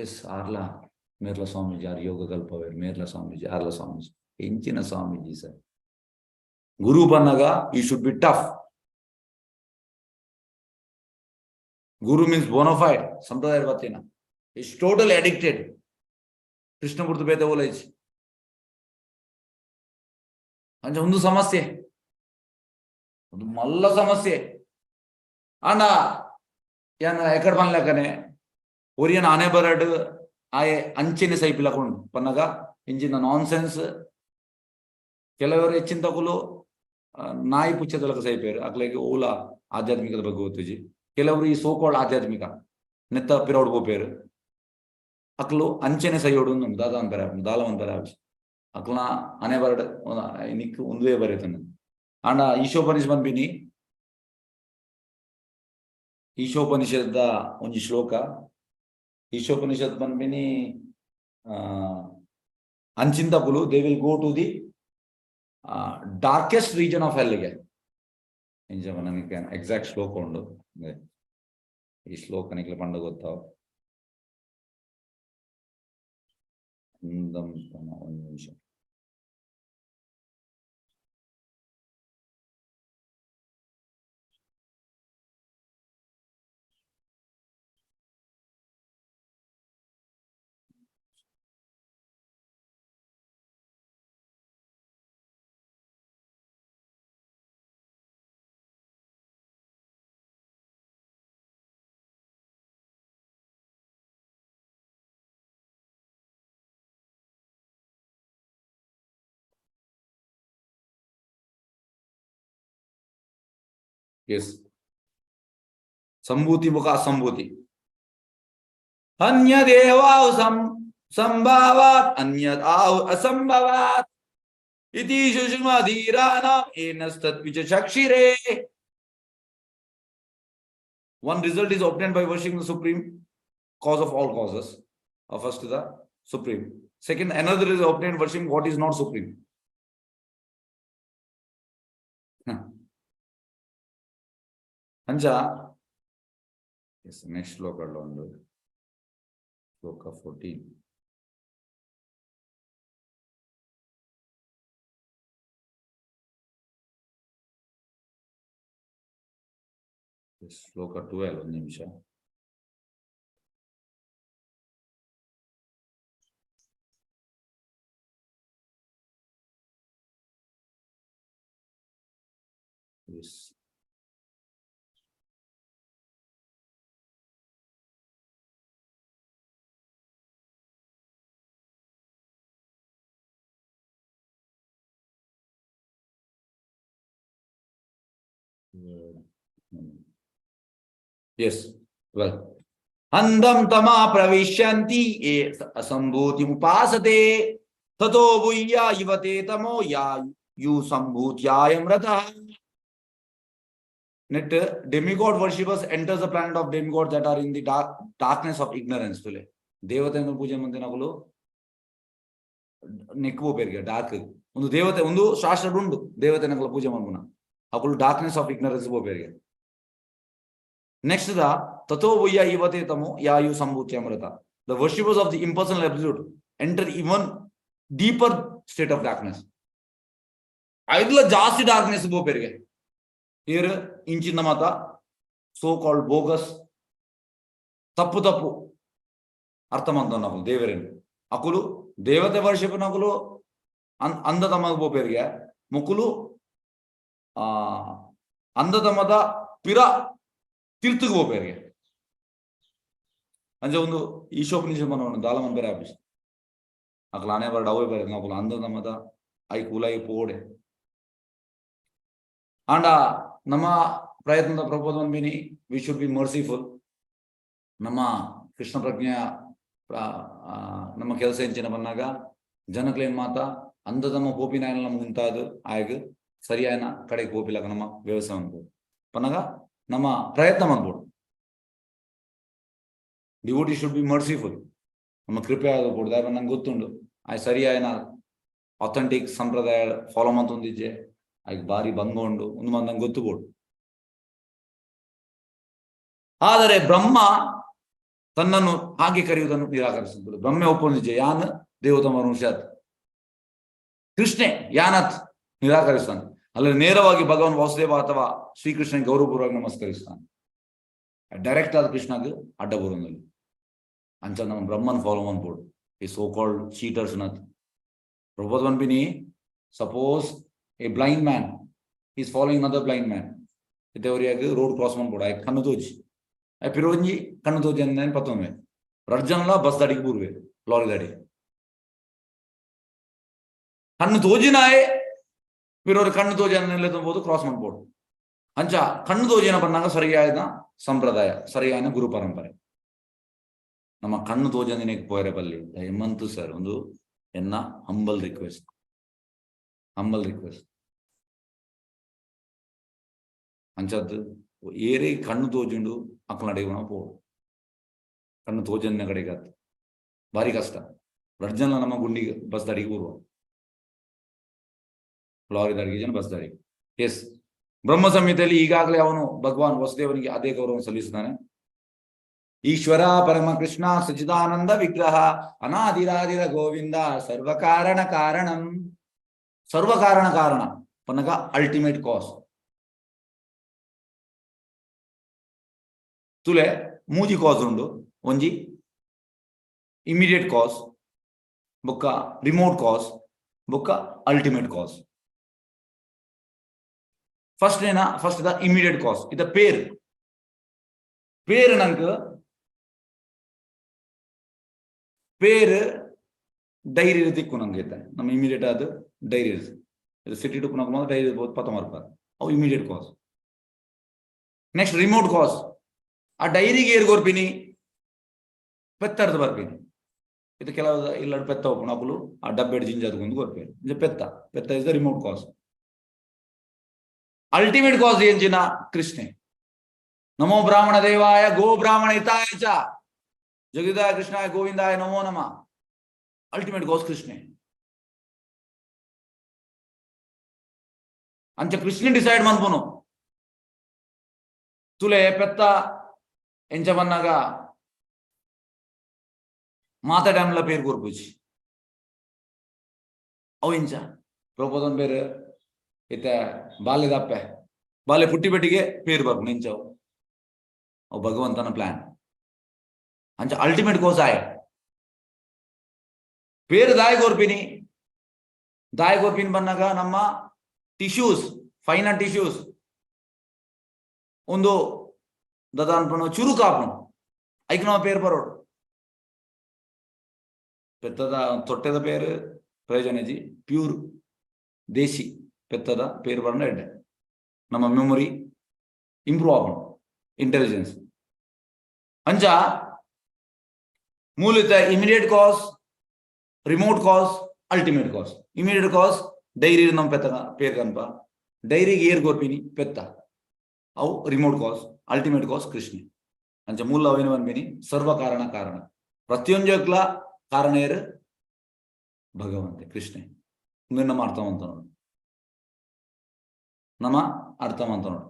ಎಸ್ ಆರ್ಲ ಮೇರ್ಲ ಸ್ವಾಮೀಜಿ ಆರ್ ಯೋಗ ಕಲ್ಪವೇರ್ ಮೇರ್ಲ ಸ್ವಾಮೀಜಿ ಆರ್ಲ ಸ್ವಾಮೀಜಿ ಎಂಚಿನ ಸ್ವಾಮೀಜಿ ಸರ್. ಗುರು ಪನ್ನಗ ಈ should be tough. Guru means bonafide ಸಂಪ್ರದಾಯ ಬತ್ತಿನ is totally addicted. Krishna ಬುಡ್ದು ಬೇತೆ ಓಲ ಇಜ್ಜಿ. ಅಂಚ ಒಂದು ಸಮಸ್ಯೆ, ಒಂದು ಮಲ್ಲ ಸಮಸ್ಯೆ. ಆಂಡ ಯಾನ್ ಎಕಡ್ ಪನ್ಲೆಕ್ಕನೆ ಒರಿಯನ ಆನೆ ಬರಡ್ ಆಯೆ ಅಂಚೆನೆ ಸೈಪಿಲಕೊಂಡು ಪನ್ನಗ ಇಂಚಿನ ನಾನ್ ಸೆನ್ಸ್. ಕೆಲವರು ಹೆಚ್ಚಿನ ತಕುಲು ನಾಯಿ ಪುಚ್ಚದಲಕ ಸೈಪೇರು, ಅಕ್ಲೆಗ್ ಓಲ ಆಧ್ಯಾತ್ಮಿಕದ ಬಗ್ಗೆ ಗೊತ್ತುಜಿ. ಕೆಲವರು ಈ ಸೋಕೋಳ್ ಆಧ್ಯಾತ್ಮಿಕ ನೆತ್ತ ಪಿರೌಡ್ ಪೋಪೇರು, ಅಕ್ಲು ಅಂಚೆನೆ ಸೈಯೋಡು ದಾದ ಅಂತಾರೆ ದಾಲ ಅಂತಾರೆ ಅಕ್ಲನ ಅನೆ ಬರಡ್ ನಿಕ್ ಒಂದುವೇ ಬರೀತಾನೆ. ಆಂಡ ಈಶೋಪನಿಷತ್ ಪನ್ಪಿನಿ ಈಶೋಪನಿಷತ್ದ ಒಂಜಿ ಶ್ಲೋಕ ಈಶೋಪನಿಷತ್ ಪನ್ಪಿನಿ ಅಂಚಿಂತಕುಲು they will go to the darkest region of ಹೆಲ್ಗೆ. ಇಂಚ ನನಗೆ ಎಕ್ಸಾಕ್ಟ್ ಶ್ಲೋಕ ಉಂಡು. ಈ ಶ್ಲೋಕ ನಿಕ್ಲೆ ಪಂಡ ಗೊತ್ತಾವ ಒಂದು ನಿಮಿಷ. ಎಸ್, ಸಂಭೂತಿ ಮುಖ ಅಸಂಭೂತಿ. ಅನ್ಯದೇವಾವು ಸಂಭಾವಾತ್ ಅನ್ಯದ್ ಆವು ಅಸಂಭವಾತ್ ಇತಿ ಸುಷುಮಧೀರಾಣಾಂ ಏನಸ್ತತ್ ವಿಚಕ್ಷಿರೇ. One result is obtained by worshipping the supreme cause of all causes. First the supreme. Second, another is obtained worshipping what is not supreme. ಅಂಚ ಎಸ್, ನೆಕ್ಸ್ಟ್ ಶ್ಲೋಕ ಒಂದು ಶ್ಲೋಕ 14. ಶ್ಲೋಕ 12, ಒಂದು ನಿಮಿಷ. ಎಸ್. Yes, well. ಅಂಧಂ ತಮಾ ಪ್ರವಿಶ್ಯಂತಿ ಯೇ ಅಸಂಭೂತಿ ಉಪಾಸತೆ ತಥೋ ಭೂಯ ಇವತೆ ತಮೋ ಯಾ you ಸಂಭೂತ್ಯಾಯಂ ರಥಃ. Net demigod worshippers enters the planet of demigods that are in the darkness of ignorance. ತುಲೆ ದೇವತೆಯನ್ನು ಪೂಜೆ ಮಂತಿನಕುಲು ನೆಕ್ಕು ಪೇರಿಗೆ ಡಾರ್ಕ್. ಒಂದು ದೇವತೆ ಒಂದು ಶಾಸ್ತ್ರ ಉಂಡು, ದೇವತೆನಕುಲ ಪೂಜೆ ಮನ್ಪುನ ಅಕುಲು ಡಾರ್ಕ್ನೆಸ್ ಆಫ್ ಇಗ್ನರೆನ್ಸ್ ಪೋಪೇರಿಗೆ. ನೆಕ್ಸ್ಟ್ the ತಥೋ ಭೂಯ ಇವತೆ ತಮೋ ಯಾಯು ಸಂಭೂತ್ಯಮೃತ. The worshippers of the impersonal absolute enter even deeper state of darkness. ಐದ್ಲ ಜಾಸ್ತಿ ಡಾರ್ಕ್ನೆಸ್ ಪೋಪೇರಿಗೆ. ಇರ್ ಇಂಚಿನ ಮಾತ ಸೋ ಕಾಲ್ಡ್ ಬೋಗಸ್ ತಪ್ಪು ತಪ್ಪು ಅರ್ಥ ಮಂತ ನಕುಲು ದೇವರೇನು ಅಕುಲು ದೇವತೆ ವರ್ಷಿಪ್ ನಕುಲು ಅಂಧ ತಮಗ ಪೋಪೇರಿಗೆ. ಮುಕುಲು ಆ ಅಂಧತಮದ ಪಿರ ತಿರ್ತುಗ್ ಪೋಪೇರಿಗೆ. ಅಂಚ ಒಂದು ಈಶೋಪನಿಷತ್ ಮನವನು ದಾಲ ಮನ್ಪೆರೆ ಆಫೀಸ್ ಅಕುಲು ಆನೆ ಬರಡ್ ಅವೇ ಬರ ಅಕುಲು ಅಂಧತಮದ I ಕೂಲಾಯಿ ಪೋಡೆ. ಆಂಡ ನಮ್ಮ ಪ್ರಯತ್ನದ ಪ್ರಬೋಧ Bini we should be merciful. ನಮ್ಮ ಕೃಷ್ಣ ಪ್ರಜ್ಞೆಯ ನಮ್ಮ ಕೆಲಸ ಎಂಚಿನ ಬಂದಾಗ ಜನಕ್ಲೇನ್ ಮಾತ ಅಂಧತಮ ಪೋಪಿನಾಯನ ನಮ್ಗೆ ಉಂತಾದು ಆಯಗ್ ಸರಿಯಾಯನ ಕಡೆಗೆ ಪೋಪಿಲಕ ನಮ್ಮ ವ್ಯವಸಾಯ ಅನ್ಬೋದು ಪನ್ನಗ ನಮ್ಮ ಪ್ರಯತ್ನ ಮಾಡ್ಬೋದು. Devotee should be merciful. ನಮ್ಮ ಕೃಪೆ ಆಗಬಹುದು. ದಾಯ ನಂಗೆ ಗೊತ್ತುಂಡು ಆಯ್ ಸರಿಯಾಯನ ಅಥೆಂಟಿಕ್ ಸಂಪ್ರದಾಯ ಫಾಲೋ ಮಂತೊಂದಿಜ್ಜೆ, ಆಯ್ಕೆ ಬಾರಿ ಭಂಗ ಉಂಡು ಒಂದು ನಂಗೆ ಗೊತ್ತು ಬೋಡು. ಆದರೆ ಬ್ರಹ್ಮ ತನ್ನನ್ನು ಹಾಗೆ ಕರೆಯುವುದನ್ನು ನಿರಾಕರಿಸಿದ್ರು. ಬ್ರಹ್ಮೆ ಒಪ್ಪೊಂದಿಜ್ಜೆ ಯಾನ್ ದೇವತಮ ಋಷಾತ್ ಕೃಷ್ಣೆ ಯಾನತ್ ನಿರಾಕರಿಸ್ತಾನೆ. ಅಲ್ಲಿ ನೇರವಾಗಿ ಭಗವಾನ್ ವಾಸುದೇವ ಅಥವಾ ಶ್ರೀಕೃಷ್ಣನ ಗೌರವಪೂರ್ವಕ ನಮಸ್ಕರಿಸ್ತಾನೆ. ಡೈರೆಕ್ಟ್ ಆದ ಕೃಷ್ಣಗ್ ಅಡ್ಡ ಬರುವಂದಲ್ಲಿ ಅಂಚ ನಮ್ಮ ಬ್ರಹ್ಮನ್ ಫಾಲೋ ಅನ್ಬೋದು. ಈ ಸೋ ಕಾಲ್ಡ್ ಚೀಟರ್ಸ್ ನತ್ ಪ್ರಭೋದ್ Bini. Suppose a blind man is following other blind man, ಇದ್ದವರಿಯಾಗ road cross ಮಾಡ್ಬೋಡು. ಆಯ್ ಕಣ್ಣು ತೋಜಿ ಆಯ್ ಪಿರೋಂಜಿ ಕಣ್ಣು ತೋಜಿ ಅಂದ ಪತ್ತೊಂದೆ ರಡ್ ಜನಲ ಬಸ್ ದಾಡಿಗೆ ಬೂರ್ವೆ, ಲಾರಿ ದಾಡಿ. ಕಣ್ಣು ತೋಜಿನಾಯೆ ಪಿರೋರು ಕಣ್ಣು ತೋಜಿ ಅನ್ನಬಹುದು, ಕ್ರಾಸ್ ಮಾಡ್ಬೋದು. ಅಂಚ ಕಣ್ಣು ತೋಜಿನ ಬಂದಾಗ ಸರಿಯಾದ ಸಂಪ್ರದಾಯ, ಸರಿಯಾದ ಗುರು ಪರಂಪರೆ. ನಮ್ಮ ಕಣ್ಣು ತೋಜಂದಿನ ಪೋಯರೆ ಬಲ್ಲಿ ದಯಮಂತು ಸರ್ ಒಂದು ಎನ್ನ ಹಂಬಲ್ ರಿಕ್ವೆಸ್ಟ್, ಹಂಬಲ್ ರಿಕ್ವೆಸ್ಟ್. ಅಂಚದ್ದು ಏರೇ ಕಣ್ಣು ತೋಜುಂಡು ಅಕ್ಕಲ ನಡೆಗೆ ನಾವು ಪೋಡು. ಕಣ್ಣು ತೋಜನ್ನ ಕಡೆಗೆ ಭಾರಿ ಕಷ್ಟ. ರಡ್ ಜನ ನಮ್ಮ ಗುಂಡಿಗೆ ಬಸ್ ದಾಡಿಗೆ ಬರುವ, ಲಾರಿ ದಾಡಿಗೆ ಜನ ಬಸ್ ದಾಡಿಗೆ. ಎಸ್, ಬ್ರಹ್ಮ ಸಂಹಿತೆಯಲ್ಲಿ ಈಗಾಗಲೇ ಅವನು ಭಗವಾನ್ ವಸುದೇವನಿಗೆ ಅದೇ ಗೌರವ ಸಲ್ಲಿಸುತ್ತಾನೆ. ಈಶ್ವರ ಪರಮ ಕೃಷ್ಣ ಸಚಿದಾನಂದ ವಿಗ್ರಹ ಅನಾದಿರಾದಿರ ಗೋವಿಂದ ಸರ್ವಕಾರಣ ಕಾರಣಂ. ಸರ್ವಕಾರಣ ಕಾರಣ ಪನಗ ಅಲ್ಟಿಮೇಟ್ ಕಾಸ್. ತುಲೆ ಮೂಜಿ ಕಾಸ್ ಉಂಡು. ಒಂಜಿ ಇಮಿಡಿಯೇಟ್ ಕಾಸ್, ಬೊಕ್ಕ ರಿಮೋಟ್ ಕಾಸ್, ಬೊಕ್ಕ ಅಲ್ಟಿಮೇಟ್ ಕಾಸ್. ಫಸ್ಟ್ ಏನ? ಫಸ್ಟ್ the immediate ಕಾಸ್ ಇದ ಪೇರ್. ಪೇರ್ ನಂಗೆ ಪೇರ್ ಡೈರಿ ತಿಕ್ಕು ನಂಗೆ ಇತ್ತೆ ನಮ್ಮ ಇಮಿಡಿಯೇಟ್ ಅದು ಡೈರಿ. ಇದು ಸಿಟಿ ಟು ಪುನಃ ಡೈರಿ ಪತ್ತ ಮಾರ್ಪಾರ ಅವು ಇಮಿಡಿಯೇಟ್ ಕಾಸ್. ನೆಕ್ಸ್ಟ್ ರಿಮೋಟ್ ಕಾಸ್. ಆ ಡೈರಿಗೆ ಏರ್ ಕೊರ್ಪಿನಿ? ಪೆತ್ತರ್ದು ಬರ್ಪಿನಿ. ಇದು ಕೆಲವು ಇಲ್ಲ ಪೆತ್ತ ಒಪ್ಪುನ ಅಕುಲು ಆ ಡಬ್ಬೆಡ್ ಜಿಂಜಾದ್ ಕೊರ್ಪೇರು. ಪೆತ್ತ, ಪೆತ್ತ is the remote cause. Ultimate cause ಎಂಚಿನ? ಕೃಷ್ಣೆ. ನಮೋ ಬ್ರಾಹ್ಮಣ ದೇವಾಯ ಗೋ ಬ್ರಾಹ್ಮಣ ಹಿತಾಯ ಚ ಜಗದಾಯ ಕೃಷ್ಣಾಯ ಗೋವಿಂದಾಯ ನಮೋ ನಮಃ. ಅಲ್ಟಿಮೇಟ್ ಕಾಸ್ ಕೃಷ್ಣೆ. ಅಂಚ ಕೃಷ್ಣ ಡಿಸೈಡ್ ಮನ್ಪುನು. ತುಲೆ ಪೆತ್ತ ಎಂಚ ಬನ್ನಾಗ ಮಾತ ಡ್ಯಾಮ್ಲ ಪೇರು ಕೊರ್ಪುಜಿ. ಅವು ಎಂಚ ಪ್ರೊಪೋದನ್ ಬೇರೆ ಇತ್ತ ಬಾಲ್ಯದ ಅಪ್ಪೆ ಬಾಲ್ಯ ಪುಟ್ಟಿ ಪೆಟ್ಟಿಗೆ ಪೇರು ಬರ್ಪುನು ಎಂಚವು. ಅವು ಭಗವಂತನ ಪ್ಲಾನ್. ಅಂಚ ಅಲ್ಟಿಮೇಟ್ ಕೋಸ್ ಆಯ್ ಪೇರು ದಾಯ ಕೊರ್ಪಿನಿ. ದಾಯ ಕೊರ್ಪಿನಿ ಬನ್ನಾಗ ನಮ್ಮ ಟಿಶ್ಯೂಸ್, ಫೈನಲ್ ಟಿಶ್ಯೂಸ್ ಒಂದು ದದ ಅನ್ಪುನು, ಚುರುಕಾಪುನು. ಐಕ್ ನಮ್ಮ ಪೇರು ಬರೋಡು. ಪೆತ್ತದ ತೊಟ್ಟೆದ ಪೇರು ಪ್ರಯೋಜನ ಇಜ್ಜಿ. ಪ್ಯೂರ್ ದೇಶಿ ಪೆತ್ತದ ಪೇರು ಬರಣ ಎಡ್ಡೆ. ನಮ್ಮ ಮೆಮೊರಿ ಇಂಪ್ರೂವ್ ಆಪುಂಡು, ಇಂಟೆಲಿಜೆನ್ಸ್. ಅಂಚ ಮೂಲತ immediate cause, remote cause, ultimate cause. Immediate cause dairy ನಮ್ಮ ಪೆತ್ತ ಪೇರ್ ಕನ್ಪ. ಡೈರಿಗೆ ಏರ್ ಕೊರ್ಪಿನಿ? ಪೆತ್ತ. ಅವು ರಿಮೋಟ್ ಕಾಸ್. ಅಲ್ಟಿಮೇಟ್ ಕಾಸ್ ಕೃಷ್ಣ. ಅಂಚ ಮೂಲ ಅವೇನು ಅನ್ಪಿನಿ? ಸರ್ವ ಕಾರಣ ಕಾರಣ. ಪ್ರತಿಯೊಂಜಕ್ಲ ಕಾರಣ ಏರು? ಭಗವಂತೆ ಕೃಷ್ಣೆ. ನಮ್ಮ ಅರ್ಥ ಅಂತ ನೋಡು, ನಮ್ಮ ಅರ್ಥ ಅಂತ ನೋಡು.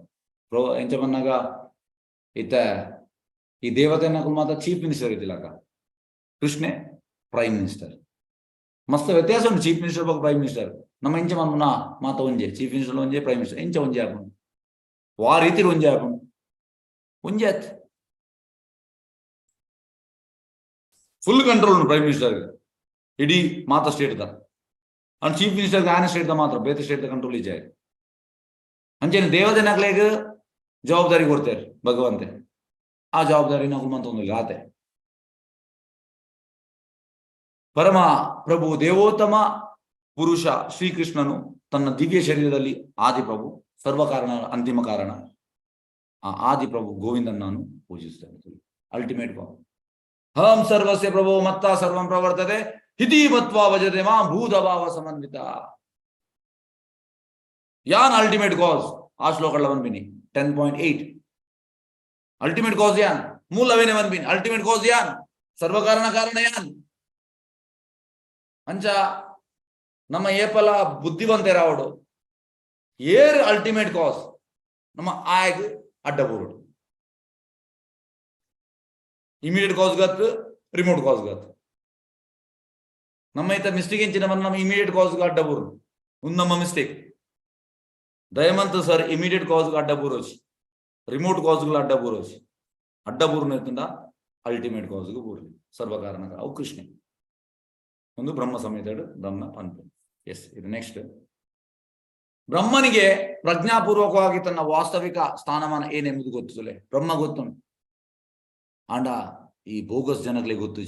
ಪ್ರೋ ಎಂಚ ಬನ್ನಾಗ ಇತ್ತ ಈ ದೇವತೆನ ಮಾತ್ರ ಚೀಫ್ ಮಿನಿಸ್ಟರ್ ಇದ್ದಿಲ್ಲಕ, ಕೃಷ್ಣೆ ಪ್ರೈಮ್ ಮಿನಿಸ್ಟರ್. ಮಸ್ತ್ ವ್ಯತ್ಯಾಸ ಉಂಟು ಚೀಫ್ ಮಿನಿಸ್ಟರ್ ಬೊಕ್ಕ ಪ್ರೈಮ್ ಮಿನಿಸ್ಟರ್. ನಮ್ಮ ಇಂಚ ಮನ್ಪುನ ಮಾತ ಒಂಜೆ, ಚೀಫ್ ಮಿನಿಸ್ಟರ್ ಒಂಜೆ, ಪ್ರೈಮ್ ಮಿನಿಸ್ಟರ್ ಎಂಚ ಒಂಜೆ ಆಪುಂಡು? ವಾ ರೀತಿ ಒಂಜೆ ಆಪುಂಡು? ಒಂಜೆ ಆತ್. ಫುಲ್ ಕಂಟ್ರೋಲ್ ಉಂಟು ಪ್ರೈಮ್ ಮಿನಿಸ್ಟರ್ ಇಡೀ ಮಾತ state the. And chief minister ಆನೆ ಸ್ಟೇಟ್ the ಮಾತ್ರ, ಬೇತೆ ಸ್ಟೇಟ್ the control ಇಜ್ಜಾಯ್. ಅಂಚೆನೆ ದೇವತೆನಕ್ಲೆಗ್ ಜವಾಬ್ದಾರಿ ಕೊಡ್ತಾರೆ ಭಗವಂತೆ. ಆ ಜವಾಬ್ದಾರಿ ನಕುಲು ಮಂತೊಂದುಲ್ಲ ಆತೆ. ಪರಮ ಪ್ರಭು ದೇವೋತ್ತಮ ಪುರುಷ ಶ್ರೀಕೃಷ್ಣನು ತನ್ನ ದಿವ್ಯ ಶರೀರದಲ್ಲಿ ಆದಿಪ್ರಭು, ಸರ್ವ ಕಾರಣ, ಅಂತಿಮ ಕಾರಣ. ಆ ಆದಿಪ್ರಭು ಗೋವಿಂದನ್ ನಾನು ಪೂಜಿಸ್ತೇನೆ. Ultimate power. ಅಹಂ ಸರ್ವಸ್ಯ ಪ್ರಭೋ ಮತ್ತ ಸರ್ವಂ ಪ್ರವರ್ತತೆ ಹಿತಿ ಮತ್ವಾ ಭಜತೆ ಮಾ ಭೂತಭಾವ ಸಮನ್ವಿತ. ಯಾನ್ ಅಲ್ಟಿಮೇಟ್ ಕಾಸ್? ಆ ಶ್ಲೋಕಗಳ ಬಂದ್ಬಿನಿ 10.8. ಅಲ್ಟಿಮೇಟ್ ಕಾಸ್ ಯಾನ್? ಮೂಲವೇನೆ ಬಂದ್ಬಿನಿ. ಅಲ್ಟಿಮೇಟ್ ಕಾಸ್ ಯಾನ್? ಸರ್ವ ಕಾರಣ ಕಾರಣ ಯಾನ್? ಅಂಚ ನಮ್ಮ ಏಪಲ ಬುದ್ಧಿವಂತೆರಾವಡು ಏರ್ ಅಲ್ಟಿಮೇಟ್ ಕಾಸ್ ನಮ್ಮ ಆಯಗ್ ಅಡ್ಡ ಬೂರುಡು. ಇಮಿಡಿಯೇಟ್ ಕಾಸ್ ಗತ್, ರಿಮೋಟ್ ಕಾಸ್ ಗತ್. ನಮ್ಮ ಈತ ಮಿಸ್ಟೇಕ್ ಎಂಚಿನ? ನಮ್ಮ ಇಮಿಡಿಯೇಟ್ ಕಾಸ್ ಅಡ್ಡ ಬೂರು. ಒಂದು ನಮ್ಮ ಮಿಸ್ಟೇಕ್. ದಯಮಂತ ಸರ್, ಇಮಿಡಿಯೇಟ್ ಕಾಸ್ ಅಡ್ಡ ಬೂರೋಚಿ, ರಿಮೋಟ್ ಕಾಸ್ಗಳು ಅಡ್ಡ ಬೂರೋಚಿ. ಅಡ್ಡ ಬೂರ್ನ ಅಲ್ಟಿಮೇಟ್ ಕಾಸ್ಗೆ ಬೂರ್ಲಿ. ಸರ್ವ ಕಾರಣ ಅವು ಕೃಷ್ಣೆ. ಒಂದು ಬ್ರಹ್ಮ ಸಮೇತ ಬ್ರಹ್ಮ ಪನ್ಪು. ಎಸ್, ಇದು ನೆಕ್ಸ್ಟ್. ಬ್ರಹ್ಮನಿಗೆ ಪ್ರಜ್ಞಾಪೂರ್ವಕವಾಗಿ ತನ್ನ ವಾಸ್ತವಿಕ ಸ್ಥಾನಮಾನ ಏನೆಂಬುದು ಗೊತ್ತಿಲ್ಲ. ಬ್ರಹ್ಮ ಗೊತ್ತು. ಆಂಡ ಈ ಬೋಗಸ್ ಜನಗಳಿಗೆ ಗೊತ್ತು.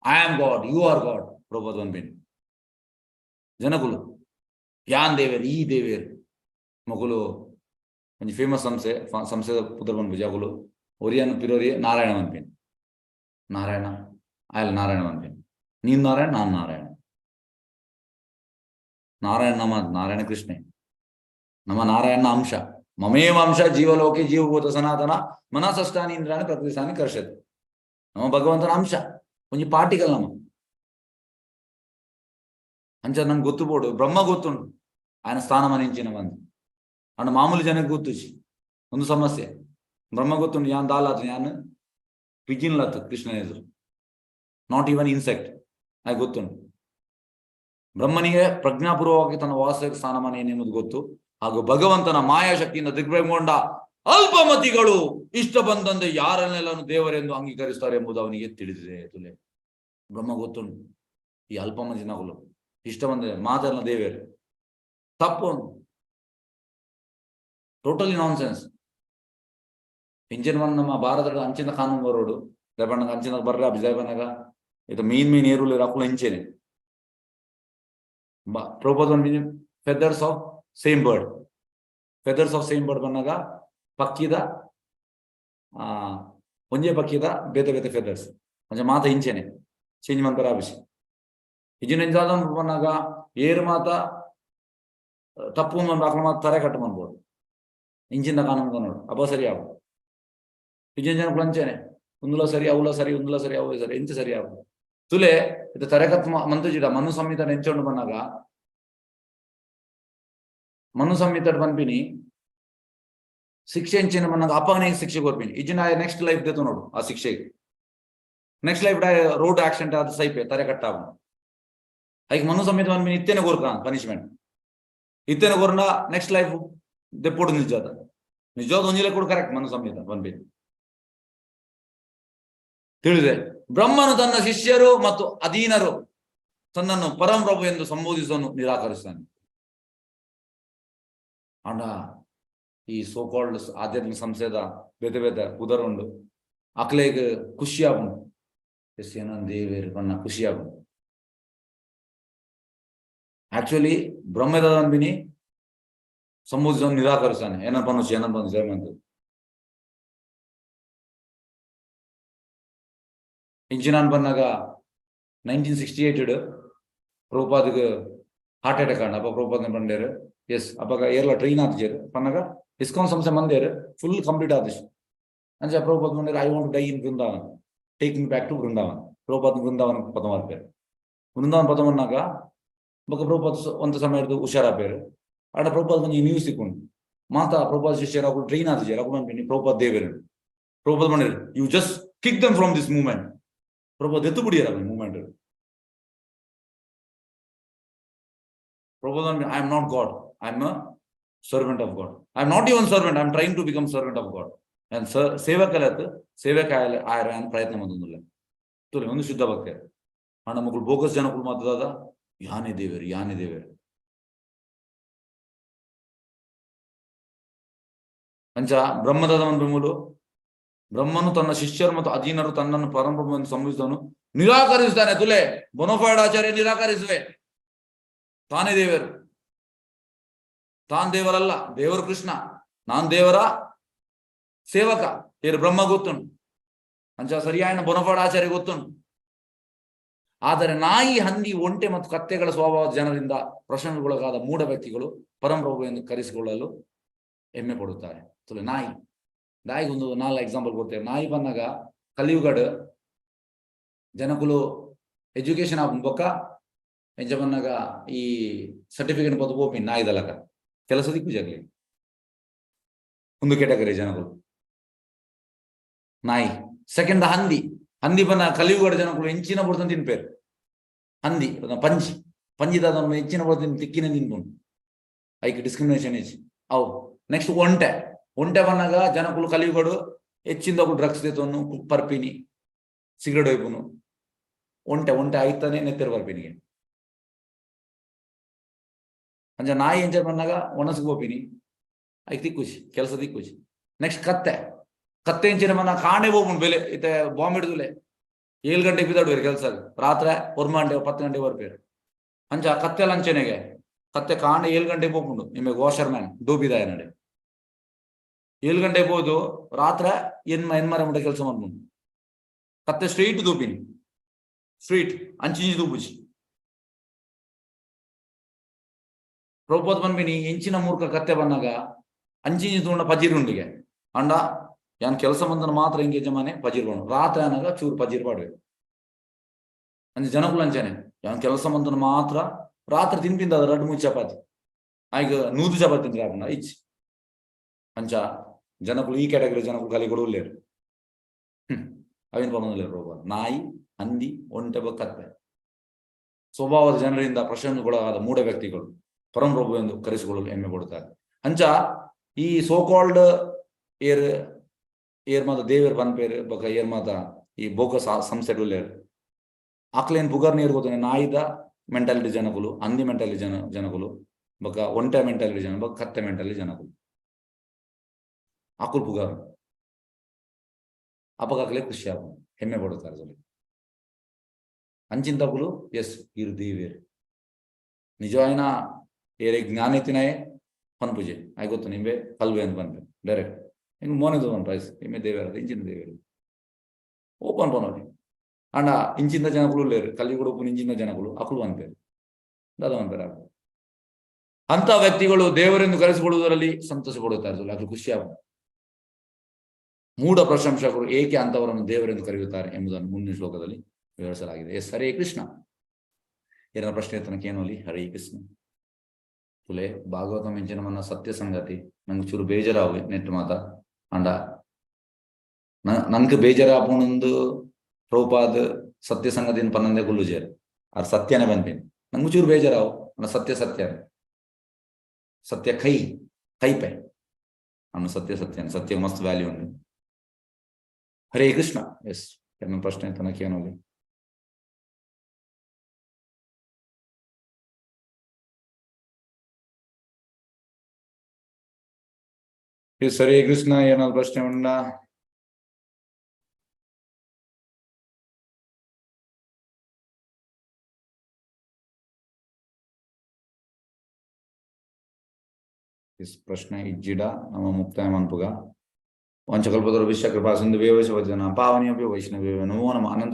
I am God, you are God. ಪ್ರಭುತ್ವನ್ bin ಜನಕುಲು ಯಾನ್ ದೇವೇರ್, ಈ ದೇವೇರ್ ಮೊಗುಲು. ಒಂಜಿ ಫೇಮಸ್ ಸಂಸ್ಥೆ, ಸಂಸ್ಥೆದ ಪುದರ್ ಪನ್ಪುಜಿ. ಅಕುಲು ಒರಿಯನ್ ಪಿರೋರಿಯ ನಾರಾಯಣ ಪನ್ಪಿನ್. ನಾರಾಯಣ ಆಯಲ್ ನಾರಾಯಣ ಪನ್ಪಿನ್. ನೀನ್ ನಾರಾಯಣ, ನಾನ್ ನಾರಾಯಣ. ನಾರಾಯಣ ನಮ ನಾರಾಯಣ ಕೃಷ್ಣೆ. ನಮ್ಮ ನಾರಾಯಣ ಅಂಶ. ಮಮೇವ ಅಂಶ ಜೀವಲೋಕೆ ಜೀವಭೂತ ಸನಾತನ ಮನಸಷ್ಟಾನಿ ಇಂದ್ರಾಣಿ ಪ್ರಕೃತಿಸಾನಿ ಕರ್ಷತ್. ನಮ್ಮ ಭಗವಂತನ ಅಂಶ, ಒಂಜಿ ಪಾರ್ಟಿಕಲ್ ನಮ್ಮ. ಅಂಚ ನಂಗೆ ಗೊತ್ತು ಬೋಡು. ಬ್ರಹ್ಮ ಗೊತ್ತುಂಟು ఆయన ಸ್ಥಾನಮಾನ ಬಂದು. ಅಂಡ್ ಮಾಮೂಲಿ ಜನಕ್ಕೆ ಗೊತ್ತುಜಿ. ಒಂದು ಸಮಸ್ಯೆ. ಬ್ರಹ್ಮ ಗೊತ್ತುಂಟು ಯಾನ್ ದಾಲಾತ್, ಯಾನ್ ಪಿಜಿನ್ ಲತ್ ಕೃಷ್ಣನ ಎದುರು, not even insect. ಆಗ ಗೊತ್ತುಂಟು ಬ್ರಹ್ಮನಿಗೆ ಪ್ರಜ್ಞಾಪೂರ್ವವಾಗಿ ತನ್ನ ವಾಸ್ತವಿಕ ಸ್ಥಾನಮಾನ ಏನೆಂಬುದು ಗೊತ್ತು. ಹಾಗೂ ಭಗವಂತನ ಮಾಯಾಶಕ್ತಿಯಿಂದ ದಿಗ್ಭ್ರಮಗೊಂಡ ಅಲ್ಪಮತಿಗಳು ಇಷ್ಟ ಬಂದಂತೆ ಯಾರನ್ನೆಲ್ಲನು ದೇವರೆಂದು ಅಂಗೀಕರಿಸ್ತಾರೆ ಎಂಬುದು ಅವನಿಗೆ ತಿಳಿದಿದೆ. ತುಲೆ ಬ್ರಹ್ಮ ಗೊತ್ತುಂಟು ಈ ಅಲ್ಪಮತಿ ನಗುಲು ಇಷ್ಟ ಬಂದ ಮಾತನ್ನ ದೇವರು. ತಪ್ಪು, ಟೋಟಲಿ ನಾನ್ ಸೆನ್ಸ್. ಇಂಚಿನ ನಮ್ಮ ಭಾರತದ ಅಂಚಿನ ಕಾನೂನು ಬರೋಡು ದಯಪಣ್ಣಗ ಅಂಚಿನ ಬರ್ರ ದಯಪಣ್ಣಗ ಇದು ಮೀನ್ ಮೀನ್ ಏರುಲಿ ಅಕುಲು ಇಂಚೆನೆ. Propose feathers of same bird, feathers of same bird ಬಂದಾಗ ಪಕ್ಕಿದ ಒಂಜೇ ಪಕ್ಕಿದ ಬೇತೆ ಬೇತೆ ಫೆದರ್ಸ್ ಅಂಚ ಮಾತ ಇಂಚೆನೆ ಚೇಂಜ್ ಮನ್ಪರ ಆಪಿಸಿ ಇಜಿನ ಎಂಚಾದ ಪನ್ನಾಗ ಏರು ಮಾತ ತಪ್ಪು ಮನ್ಪ ಅಕ್ಲ ಮಾತ ತರೆ ಕಟ್ಟು ಮನ್ಬೋದು ಇಂಚಿಂದ ಕಾನೂನು ನೋಡು ಅಪ್ಪ ಸರಿ ಆವು. ಇಜಿನ ಜನಕ್ಕೂ ಅಂಚೆನೆ ಉಂದುಲ ಸರಿ ಅವಲ ಸರಿ ಉಂದುಲ ಸರಿ ಅವು ಸರಿ ಎಂಚ ಸರಿ ಆವು ತುಲೆ ಇದು ತರೆಕತ್ ಮಂತುಜಿಡ ಮನು ಸಂಹಿತ ನೆಂಚೊಂಡು ಬನ್ನಾಗ ಮನು ಸಂಹಿತ ಪನ್ಪಿನಿ ಶಿಕ್ಷೆ ಎಂಚಿನ ಬನ್ನಾಗ ಅಪ್ಪಗನೇ ಶಿಕ್ಷೆ ಕೊರ್ಪಿನಿ ಇಜಿನ ನೆಕ್ಸ್ಟ್ ಲೈಫ್ ದೇತು ನೋಡು ಆ ಶಿಕ್ಷೆ ನೆಕ್ಸ್ಟ್ ಲೈಫ್ ರೋಡ್ ಆಕ್ಸಿಡೆಂಟ್ ಆದ ಸೈಪೆ ತರೆ ಕಟ್ಟಾವು ಐಕ್ ಮನು ಸಂಹಿತ ಪನ್ಪಿನಿ ಇತ್ತೇನೆ ಕೊರ್ಕ ಪನಿಷ್ಮೆಂಟ್ ಇತ್ತೇನೆ ಕೊರ್ನ ನೆಕ್ಸ್ಟ್ ಲೈಫ್ ದೆಪ್ಪೋಡು ನಿಜಾದ ನಿಜವಾದ ಒಂಜಿಲೆ ಕೂಡ ಕರೆಕ್ಟ್ ಮನು ಸಂಹಿತ ಪನ್ಪಿನಿ ತಿಳಿದೆ. ಬ್ರಹ್ಮನು ತನ್ನ ಶಿಷ್ಯರು ಮತ್ತು ಅಧೀನರು ತನ್ನನ್ನು ಪರಮಪ್ರಭು ಎಂದು ಸಂಬೋಧಿಸನ್ನು ನಿರಾಕರಿಸ್ತಾನೆ. ಅಂಡ ಈ ಸೋ ಕಾಲ್ಡ್ ಆಧ್ಯಾತ್ಮಿಕ ಸಂಸ್ಥೆದ ಬೇತೆ ಬೇತೆ ಉದರುಂಡು ಅಕ್ಲೆಗ್ ಖುಷಿ ಆಪುಂಡು ಎಸ್ ಏನೋ ದೇವೇರು ಪನ್ನ ಖುಷಿ ಆಪುಂಡು. ಆಕ್ಚುಲಿ ಬ್ರಹ್ಮದ ಅನ್ಬಿನಿ ಸಂಬೋಧಿಸನ್ನು ನಿರಾಕರಿಸ್ತಾನೆ ಏನಪ್ಪ ಪನ್ನೊಚ್ಚಿ ಏನಪ್ಪ ಜಯಮಂತ ಇಂಚಿನಾನ್ ಪನ್ನಾಗ 1968 ಪ್ರಭುಪಾದಗ್ ಹಾರ್ಟ್ ಅಟ್ಯಾಕ್ ಆಂಡ್. ಅಪ್ಪ ಪ್ರಭುಪಾದ ಪಂಡೇರು ಎಸ್ ಅಪ್ಪಗ ಏರ್ಲ ಟ್ರೈನ್ ಆತಿಜೇರು ಪನ್ನಾಗ ಇಸ್ಕಾನ್ ಸಂಸ್ಥೆ ಮಂದೇರು ಫುಲ್ ಕಂಪ್ಲೀಟ್ ಆತಿಜ್. ಅಂಚ Prabhupada ಪಂಡೇರು I want to die in Vrindavan, take me back to Vrindavan. Prabhupada Vrindavan ಪದಮಾರ್ಪೇರು ವೃಂದಾವನ ಪದಮನ್ನಾಗ ಬೊಕ ಪ್ರಭುಪಾದ ಒಂತ ಸಮಯದ ಹುಷಾರಾಪೇರು. ಆಡ ಪ್ರಭುಪಾದ ಒಂಜಿ ನ್ಯೂಸ್ ತಿಕ್ಕೊಂಡು ಮಾತಾ ಪ್ರಭುಪಾದ ಶಿಷ್ಯರು ಅಕುಲು ಟ್ರೈನ್ ಆತಿಜೇರು ಅಕುಲು ಪನ್ಪಿನಿ Prabhupada ದೇವೇರು. Prabhupada ಪಂಡೇರು you just kick them from this movement. Prabhupada ಎತ್ತು ಬಿಡಿಯಾರ movement. Prabhupada I am not God, I am a servant of God. I am not even servant, I am trying to become servant of God. And ಸೇವಕಲತ್ ಸೇವಕ ಆಯರ ಪ್ರಯತ್ನ ಮಂದೊಂದುಲ್ಲ ತುಲೆ ಒಂದು ಶುದ್ಧ ಭಕ್ತಿ. ಆಂಡ ಮೊಕುಲು bogus ಜನಕುಲು ಮಾತದಾದ ಯಾನೆ ದೇವೇರು ಯಾನೆ ದೇವೇರು. ಅಂಚ ಬ್ರಹ್ಮದಾದ ಮೂಲು ಬ್ರಹ್ಮನು ತನ್ನ ಶಿಷ್ಯರು ಮತ್ತು ಅಧೀನರು ತನ್ನನ್ನು ಪರಮಪ್ರಭು ಎಂದು ಸಂಭವಿಸಿದವನು ನಿರಾಕರಿಸುತ್ತಾನೆ. ತುಲೆ ಬೊನಫೈಡ್ ಆಚಾರ್ಯ ನಿರಾಕರಿಸುವೆ, ತಾನೇ ದೇವರು, ತಾನ್ ದೇವರಲ್ಲ, ದೇವರು ಕೃಷ್ಣ, ನಾನ್ ದೇವರ ಸೇವಕ ಏರು ಬ್ರಹ್ಮ ಗೊತ್ತುಂಟು ಅಂಚ ಸರಿಯಾಯನ ಬೊನಫೈಡ್ ಆಚಾರ್ಯ ಗೊತ್ತುಂಟು. ಆದರೆ ನಾಯಿ ಹಂದಿ ಒಂಟೆ ಮತ್ತು ಕತ್ತೆಗಳ ಸ್ವಭಾವದ ಜನರಿಂದ ಪ್ರಶ್ನೆಗೊಳಗಾದ ಮೂಢ ವ್ಯಕ್ತಿಗಳು ಪರಮಪ್ರಭು ಎಂದು ಕರೆಸಿಕೊಳ್ಳಲು ಹೆಮ್ಮೆ ಪಡುತ್ತಾರೆ. ತುಲೆ ನಾಯಿ ನಾಯಿಗೊಂದು ನಾಲ್ ಎಕ್ಸಾಂಪಲ್ ಕೊಡ್ತೇವೆ. ನಾಯಿ ಬಂದಾಗ ಕಲಿಯುಗಡ್ ಜನಕುಲು ಎಜುಕೇಶನ್ ಆಪುಂಡು ಬೊಕ್ಕ ಎಂಚ ಬನ್ನಾಗ ಈ ಸರ್ಟಿಫಿಕೇಟ್ ಪೊತ್ತು ಪೋಪಿ ನಾಯಿದಲಕ ಕೆಲಸ ದಿಕ್ಕುಜಗ್ಲಿ ಒಂದು ಕೆಟಗರಿ ಜನಕುಲು ನಾಯಿ. ಸೆಕೆಂಡ್ ಹಂದಿ, ಹಂದಿ ಬನ್ನ ಕಲಿಯುಗಡ ಜನಕುಲು ಎಂಚಿನ ಬುಡ್ತನ್ ತಿನ್ಪೇರು ಹಂದಿ ಪಂಜಿ ಪಂಜಿದಾದ ಎಂಚಿನ ಬುಡ್ತನ್ ತಿಕ್ಕಿನ ತಿನ್ಪುಂಡು ಐಕ್ ಡಿಸ್ಕ್ರಿಮಿನೇಷನ್ ಇಜ್ಜಿ ಅವು. ನೆಕ್ಸ್ಟ್ ಒಂಟೆ, ಒಂಟೆ ಬನ್ನಾಗ ಜನಕುಲು ಕಲಿಯುಗಡು ಹೆಚ್ಚಿಂದಕು ಡ್ರಗ್ಸ್ ದೇತೊನ್ನು ಪರ್ಪಿನಿ ಸಿಗರೇಟ್ ಒಯ್ಪುನು ಒಂಟೆ ಒಂಟೆ ಆಯ್ತಾನೆ ನೆತ್ತೆರ್ ಪರ್ಪಿನಿಗೆ. ಅಂಚ ನಾಯಿ ಎಂಚ ಬನ್ನಾಗ ಒಣಸ್ಗ್ ಪೋಪಿನಿ ಐಕ್ ತಿಕ್ಕುಜಿ ಕೆಲಸ ತಿಕ್ಕುಜಿ. ನೆಕ್ಸ್ಟ್ ಕತ್ತೆ, ಕತ್ತೆ ಎಂಚಿನ ಬನ್ನ ಕಾಣೆ ಹೋಗುಂಡು ಬೆಲೆ ಇತ್ತೆ ಬಾಂಬ್ ಹಿಡಿದುಲೆ 7 ಗಂಟೆಗೆ ಬಿದ್ದಾಡುವೇರು ಕೆಲಸ ರಾತ್ರಿ 1 ಗಂಟೆ 10 ಗಂಟೆಗೆ ಬರ್ಪೇರು. ಅಂಚ ಕತ್ತೆ ಲಂಚನೆಗೆ ಕತ್ತೆ ಕಾಣೆ 7 ಗಂಟೆಗೆ ಹೋಗ್ಕೊಂಡು ನಿಮಗೆ ವಾಷರ್ ಮ್ಯಾನ್ ಡೋಬಿದಾಯ ನಡೆ 7 ಗಂಟೆಗೆ ಹೋದು ರಾತ್ರಿ ಎನ್ಮರೆ ಮುಟ್ಟ ಕೆಲಸ ಮಾಡ್ಕೊಂಡು ಕತ್ತೆ ಸ್ಟ್ರೈಟ್ ದೂಪಿನಿ ಸ್ಟ್ರೈಟ್ ಅಂಚಿಂಚಿ ದೂಪುಜಿ. ಪ್ರಭುಪಾದ ಪನ್ಪಿನಿ ಎಂಚಿನ ಮೂರ್ಖ ಕತ್ತೆ ಬನ್ನಾಗ ಅಂಚಿಂಚಿ ತೂಂಡ ಪಜಿರ್ ಉಂಡಿಗೆ ಅಂಡ ಯಾನ್ ಕೆಲಸ ಮಂದನ ಮಾತ್ರ ಹಿಂಗೆ ಯಜಮಾನೆ ಪಜಿರ್ ಬಣ್ಣು ರಾತ್ರಿ ಅನಾಗ ಚೂರು ಪಜಿರ್ ಪಾಡುವೆ. ಅಂಚ ಜನಕುಲು ಅಂಚನೆ ಯಾನ್ ಕೆಲಸ ಮಂದನ ಮಾತ್ರ ರಾತ್ರಿ ತಿನ್ಪಿಂದ ಅದು 2-3 ಚಪಾತಿ ಆಯ್ಗ 100 ಚಪಾತಿ ತಿಂದ್ರೆ ಆಪುಂಡ ಇಜ್ಜಿ. ಅಂಚ ಜನಕುಲು ಈ ಕ್ಯಾಟಗರಿ ಜನಕುಲು ಕಲಿ ಕೊಡುಲ್ಲೇರು ಅವೇನು ಪನೊಂದುಲ್ಲೆರ್ ಪ್ರಭುಪಾದ. ನಾಯಿ ಹಂದಿ ಒಂಟೆ ಬೊಕ್ಕ ಕತ್ತೆ ಸ್ವಭಾವದ ಜನರಿಂದ ಪ್ರಶ್ನೆಗೊಳಗಾದ ಮೂಢ ವ್ಯಕ್ತಿಗಳು ಪರಮಪ್ರಭು ಎಂದು ಕರೆಸಿಕೊಳ್ಳಲು ಹೆಮ್ಮೆ ಪಡುತ್ತಾರೆ. ಅಂಚ ಈ ಸೋ ಕಾಲ್ಡ್ ಏರ್ ಏರ್ ಮಾತ ದೇವೇರ್ ಪನ್ಪೇರು ಬೊಕ ಏರ್ ಮಾತ ಈ ಬೋಗ ಸಂಸ್ಥೆಡುಲ್ಲೇರು ಅಕ್ಲೇನ್ ಪುಗರ್ ನೀರು ಗೊತ್ತನೆ ನಾಯಿದ ಮೆಂಟಾಲಿಟಿ ಜನಕುಲು ಹಂದಿ ಮೆಂಟಾಲಿಟಿ ಜನಕುಲು ಬೊಕ ಒಂಟೆ ಮೆಂಟಾಲಿಟಿ ಜನ ಬೊಕ ಕತ್ತೆ ಮೆಂಟಾಲಿಟಿ ಜನಕುಲು ಅಕುಲು ಪುಗರ್ ಅಪಗ ಅಕ್ಲೆ ಖುಷಿ ಆಪುಂಡು ಹೆಮ್ಮೆ ಪಡುತ್ತಾರೆ ಸೊಲಿ. ಅಂಚಿಂತಕುಲು ಎಸ್ ಇರು ದೇವೇರ್ ನಿಜವಾಯಿನ ಏರೆ ಜ್ಞಾನ ಇತ್ತಿನಾಯೆ ಪನ್ಪುಜೆ ಆಯ್ ಗೊತ್ತು ನಿಂಬೆ ಕಲ್ವೆ ಅಂತ ಪನ್ಪೆ ಡೈರೆಕ್ಟ್. ಎಂಕ್ ಮೋನೆ ತೂವನ್ ಪ್ರೈಸ್ ಇಮೆ ದೇವರ ಇಂಚಿನ ದೇವರು ಓಪನ್ ಪನೋಲಿ. ಅಂಡ ಇಂಚಿನ ಜನಕುಲು ಉಲ್ಲೇರು, ಕಲಿಯುಗಡು ಉಪ್ಪುನ ಇಂಚಿನ ಜನಕುಲು ಅಕುಲು ಪನ್ಪೆರ್, ದಾದ ಪನ್ಪೆರ್ ಅಂತ ವ್ಯಕ್ತಿಗಳು ದೇವರೆಂದು ಕರೆಸಿಕೊಳ್ಳುವುದರಲ್ಲಿ ಸಂತೋಷ ಪಡುತ್ತಾರೆ, ಅಕುಲು ಖುಷಿ ಆಗ. ಮೂಢ ಪ್ರಶಂಸಕರು ಏಕೆ ಅಂತವರನ್ನು ದೇವರೆಂದು ಕರೆಯುತ್ತಾರೆ ಎಂಬುದನ್ನು ಮುಂದಿನ ಶ್ಲೋಕದಲ್ಲಿ ವಿವರಿಸಲಾಗಿದೆ. ಎಸ್, ಹರೇ ಕೃಷ್ಣ. ಏನ ಪ್ರಶ್ನೆ ತನಕ ಏನೋಲಿ? ಹರೇ ಕೃಷ್ಣ. ತುಲೆ ಭಾಗವತ ಮಿಂಚಿನ ಮನ್ನ ಸತ್ಯ ಸಂಗತಿ ನಂಗೆ ಚೂರು ಬೇಜಾರಾವು ನೆಟ್ ಮಾತ. ಅಂಡ ನಂಗೆ ಬೇಜಾರಾಪುಣಂದು ಪ್ರಭುಪಾದ್ ಸತ್ಯ ಸಂಗತಿನ ಪನ್ನಂದೆ ಕುಲ್ಲುಜೇರು, ಆರ್ ಸತ್ಯನೇ ಬಂತೀನಿ. ನಂಗೆ ಚೂರು ಬೇಜಾರಾವು, ಅಣ್ಣ ಸತ್ಯ ಸತ್ಯ ಸತ್ಯ ಕೈ ಕೈಪೆ ಅಣ್ಣ ಸತ್ಯ ಸತ್ಯನೇ, ಸತ್ಯ ಮಸ್ತ್ ವ್ಯಾಲ್ಯೂ ಉಂಟು. ಹರೇ ಕೃಷ್ಣ. ಎಸ್, ಎನ್ನ ಪ್ರಶ್ನೆ ತನಕ ಏನೋಲಿ? ಹರೇ ಕೃಷ್ಣ. ಏನಾದ್ರು ಪ್ರಶ್ನೆ ಉಂಡಾ? Is ಪ್ರಶ್ನೆ ಇಜ್ಜಿಡ ನಮ್ಮ ಮುಕ್ತಾಯ ಮನ್ಪುಗ. ವಂಶಕಲ್ಪತರುಭ್ಯಶ್ಚ ಕೃಪಾ ಸಿಂಧುಭ್ಯೋ ವೈಷ್ಣವ ಪಾವನಿಯಭ್ಯೋ ವೈಷ್ಣವೇಭ್ಯೋ ನಮೋ ನಮಃ. ಅನಂತ.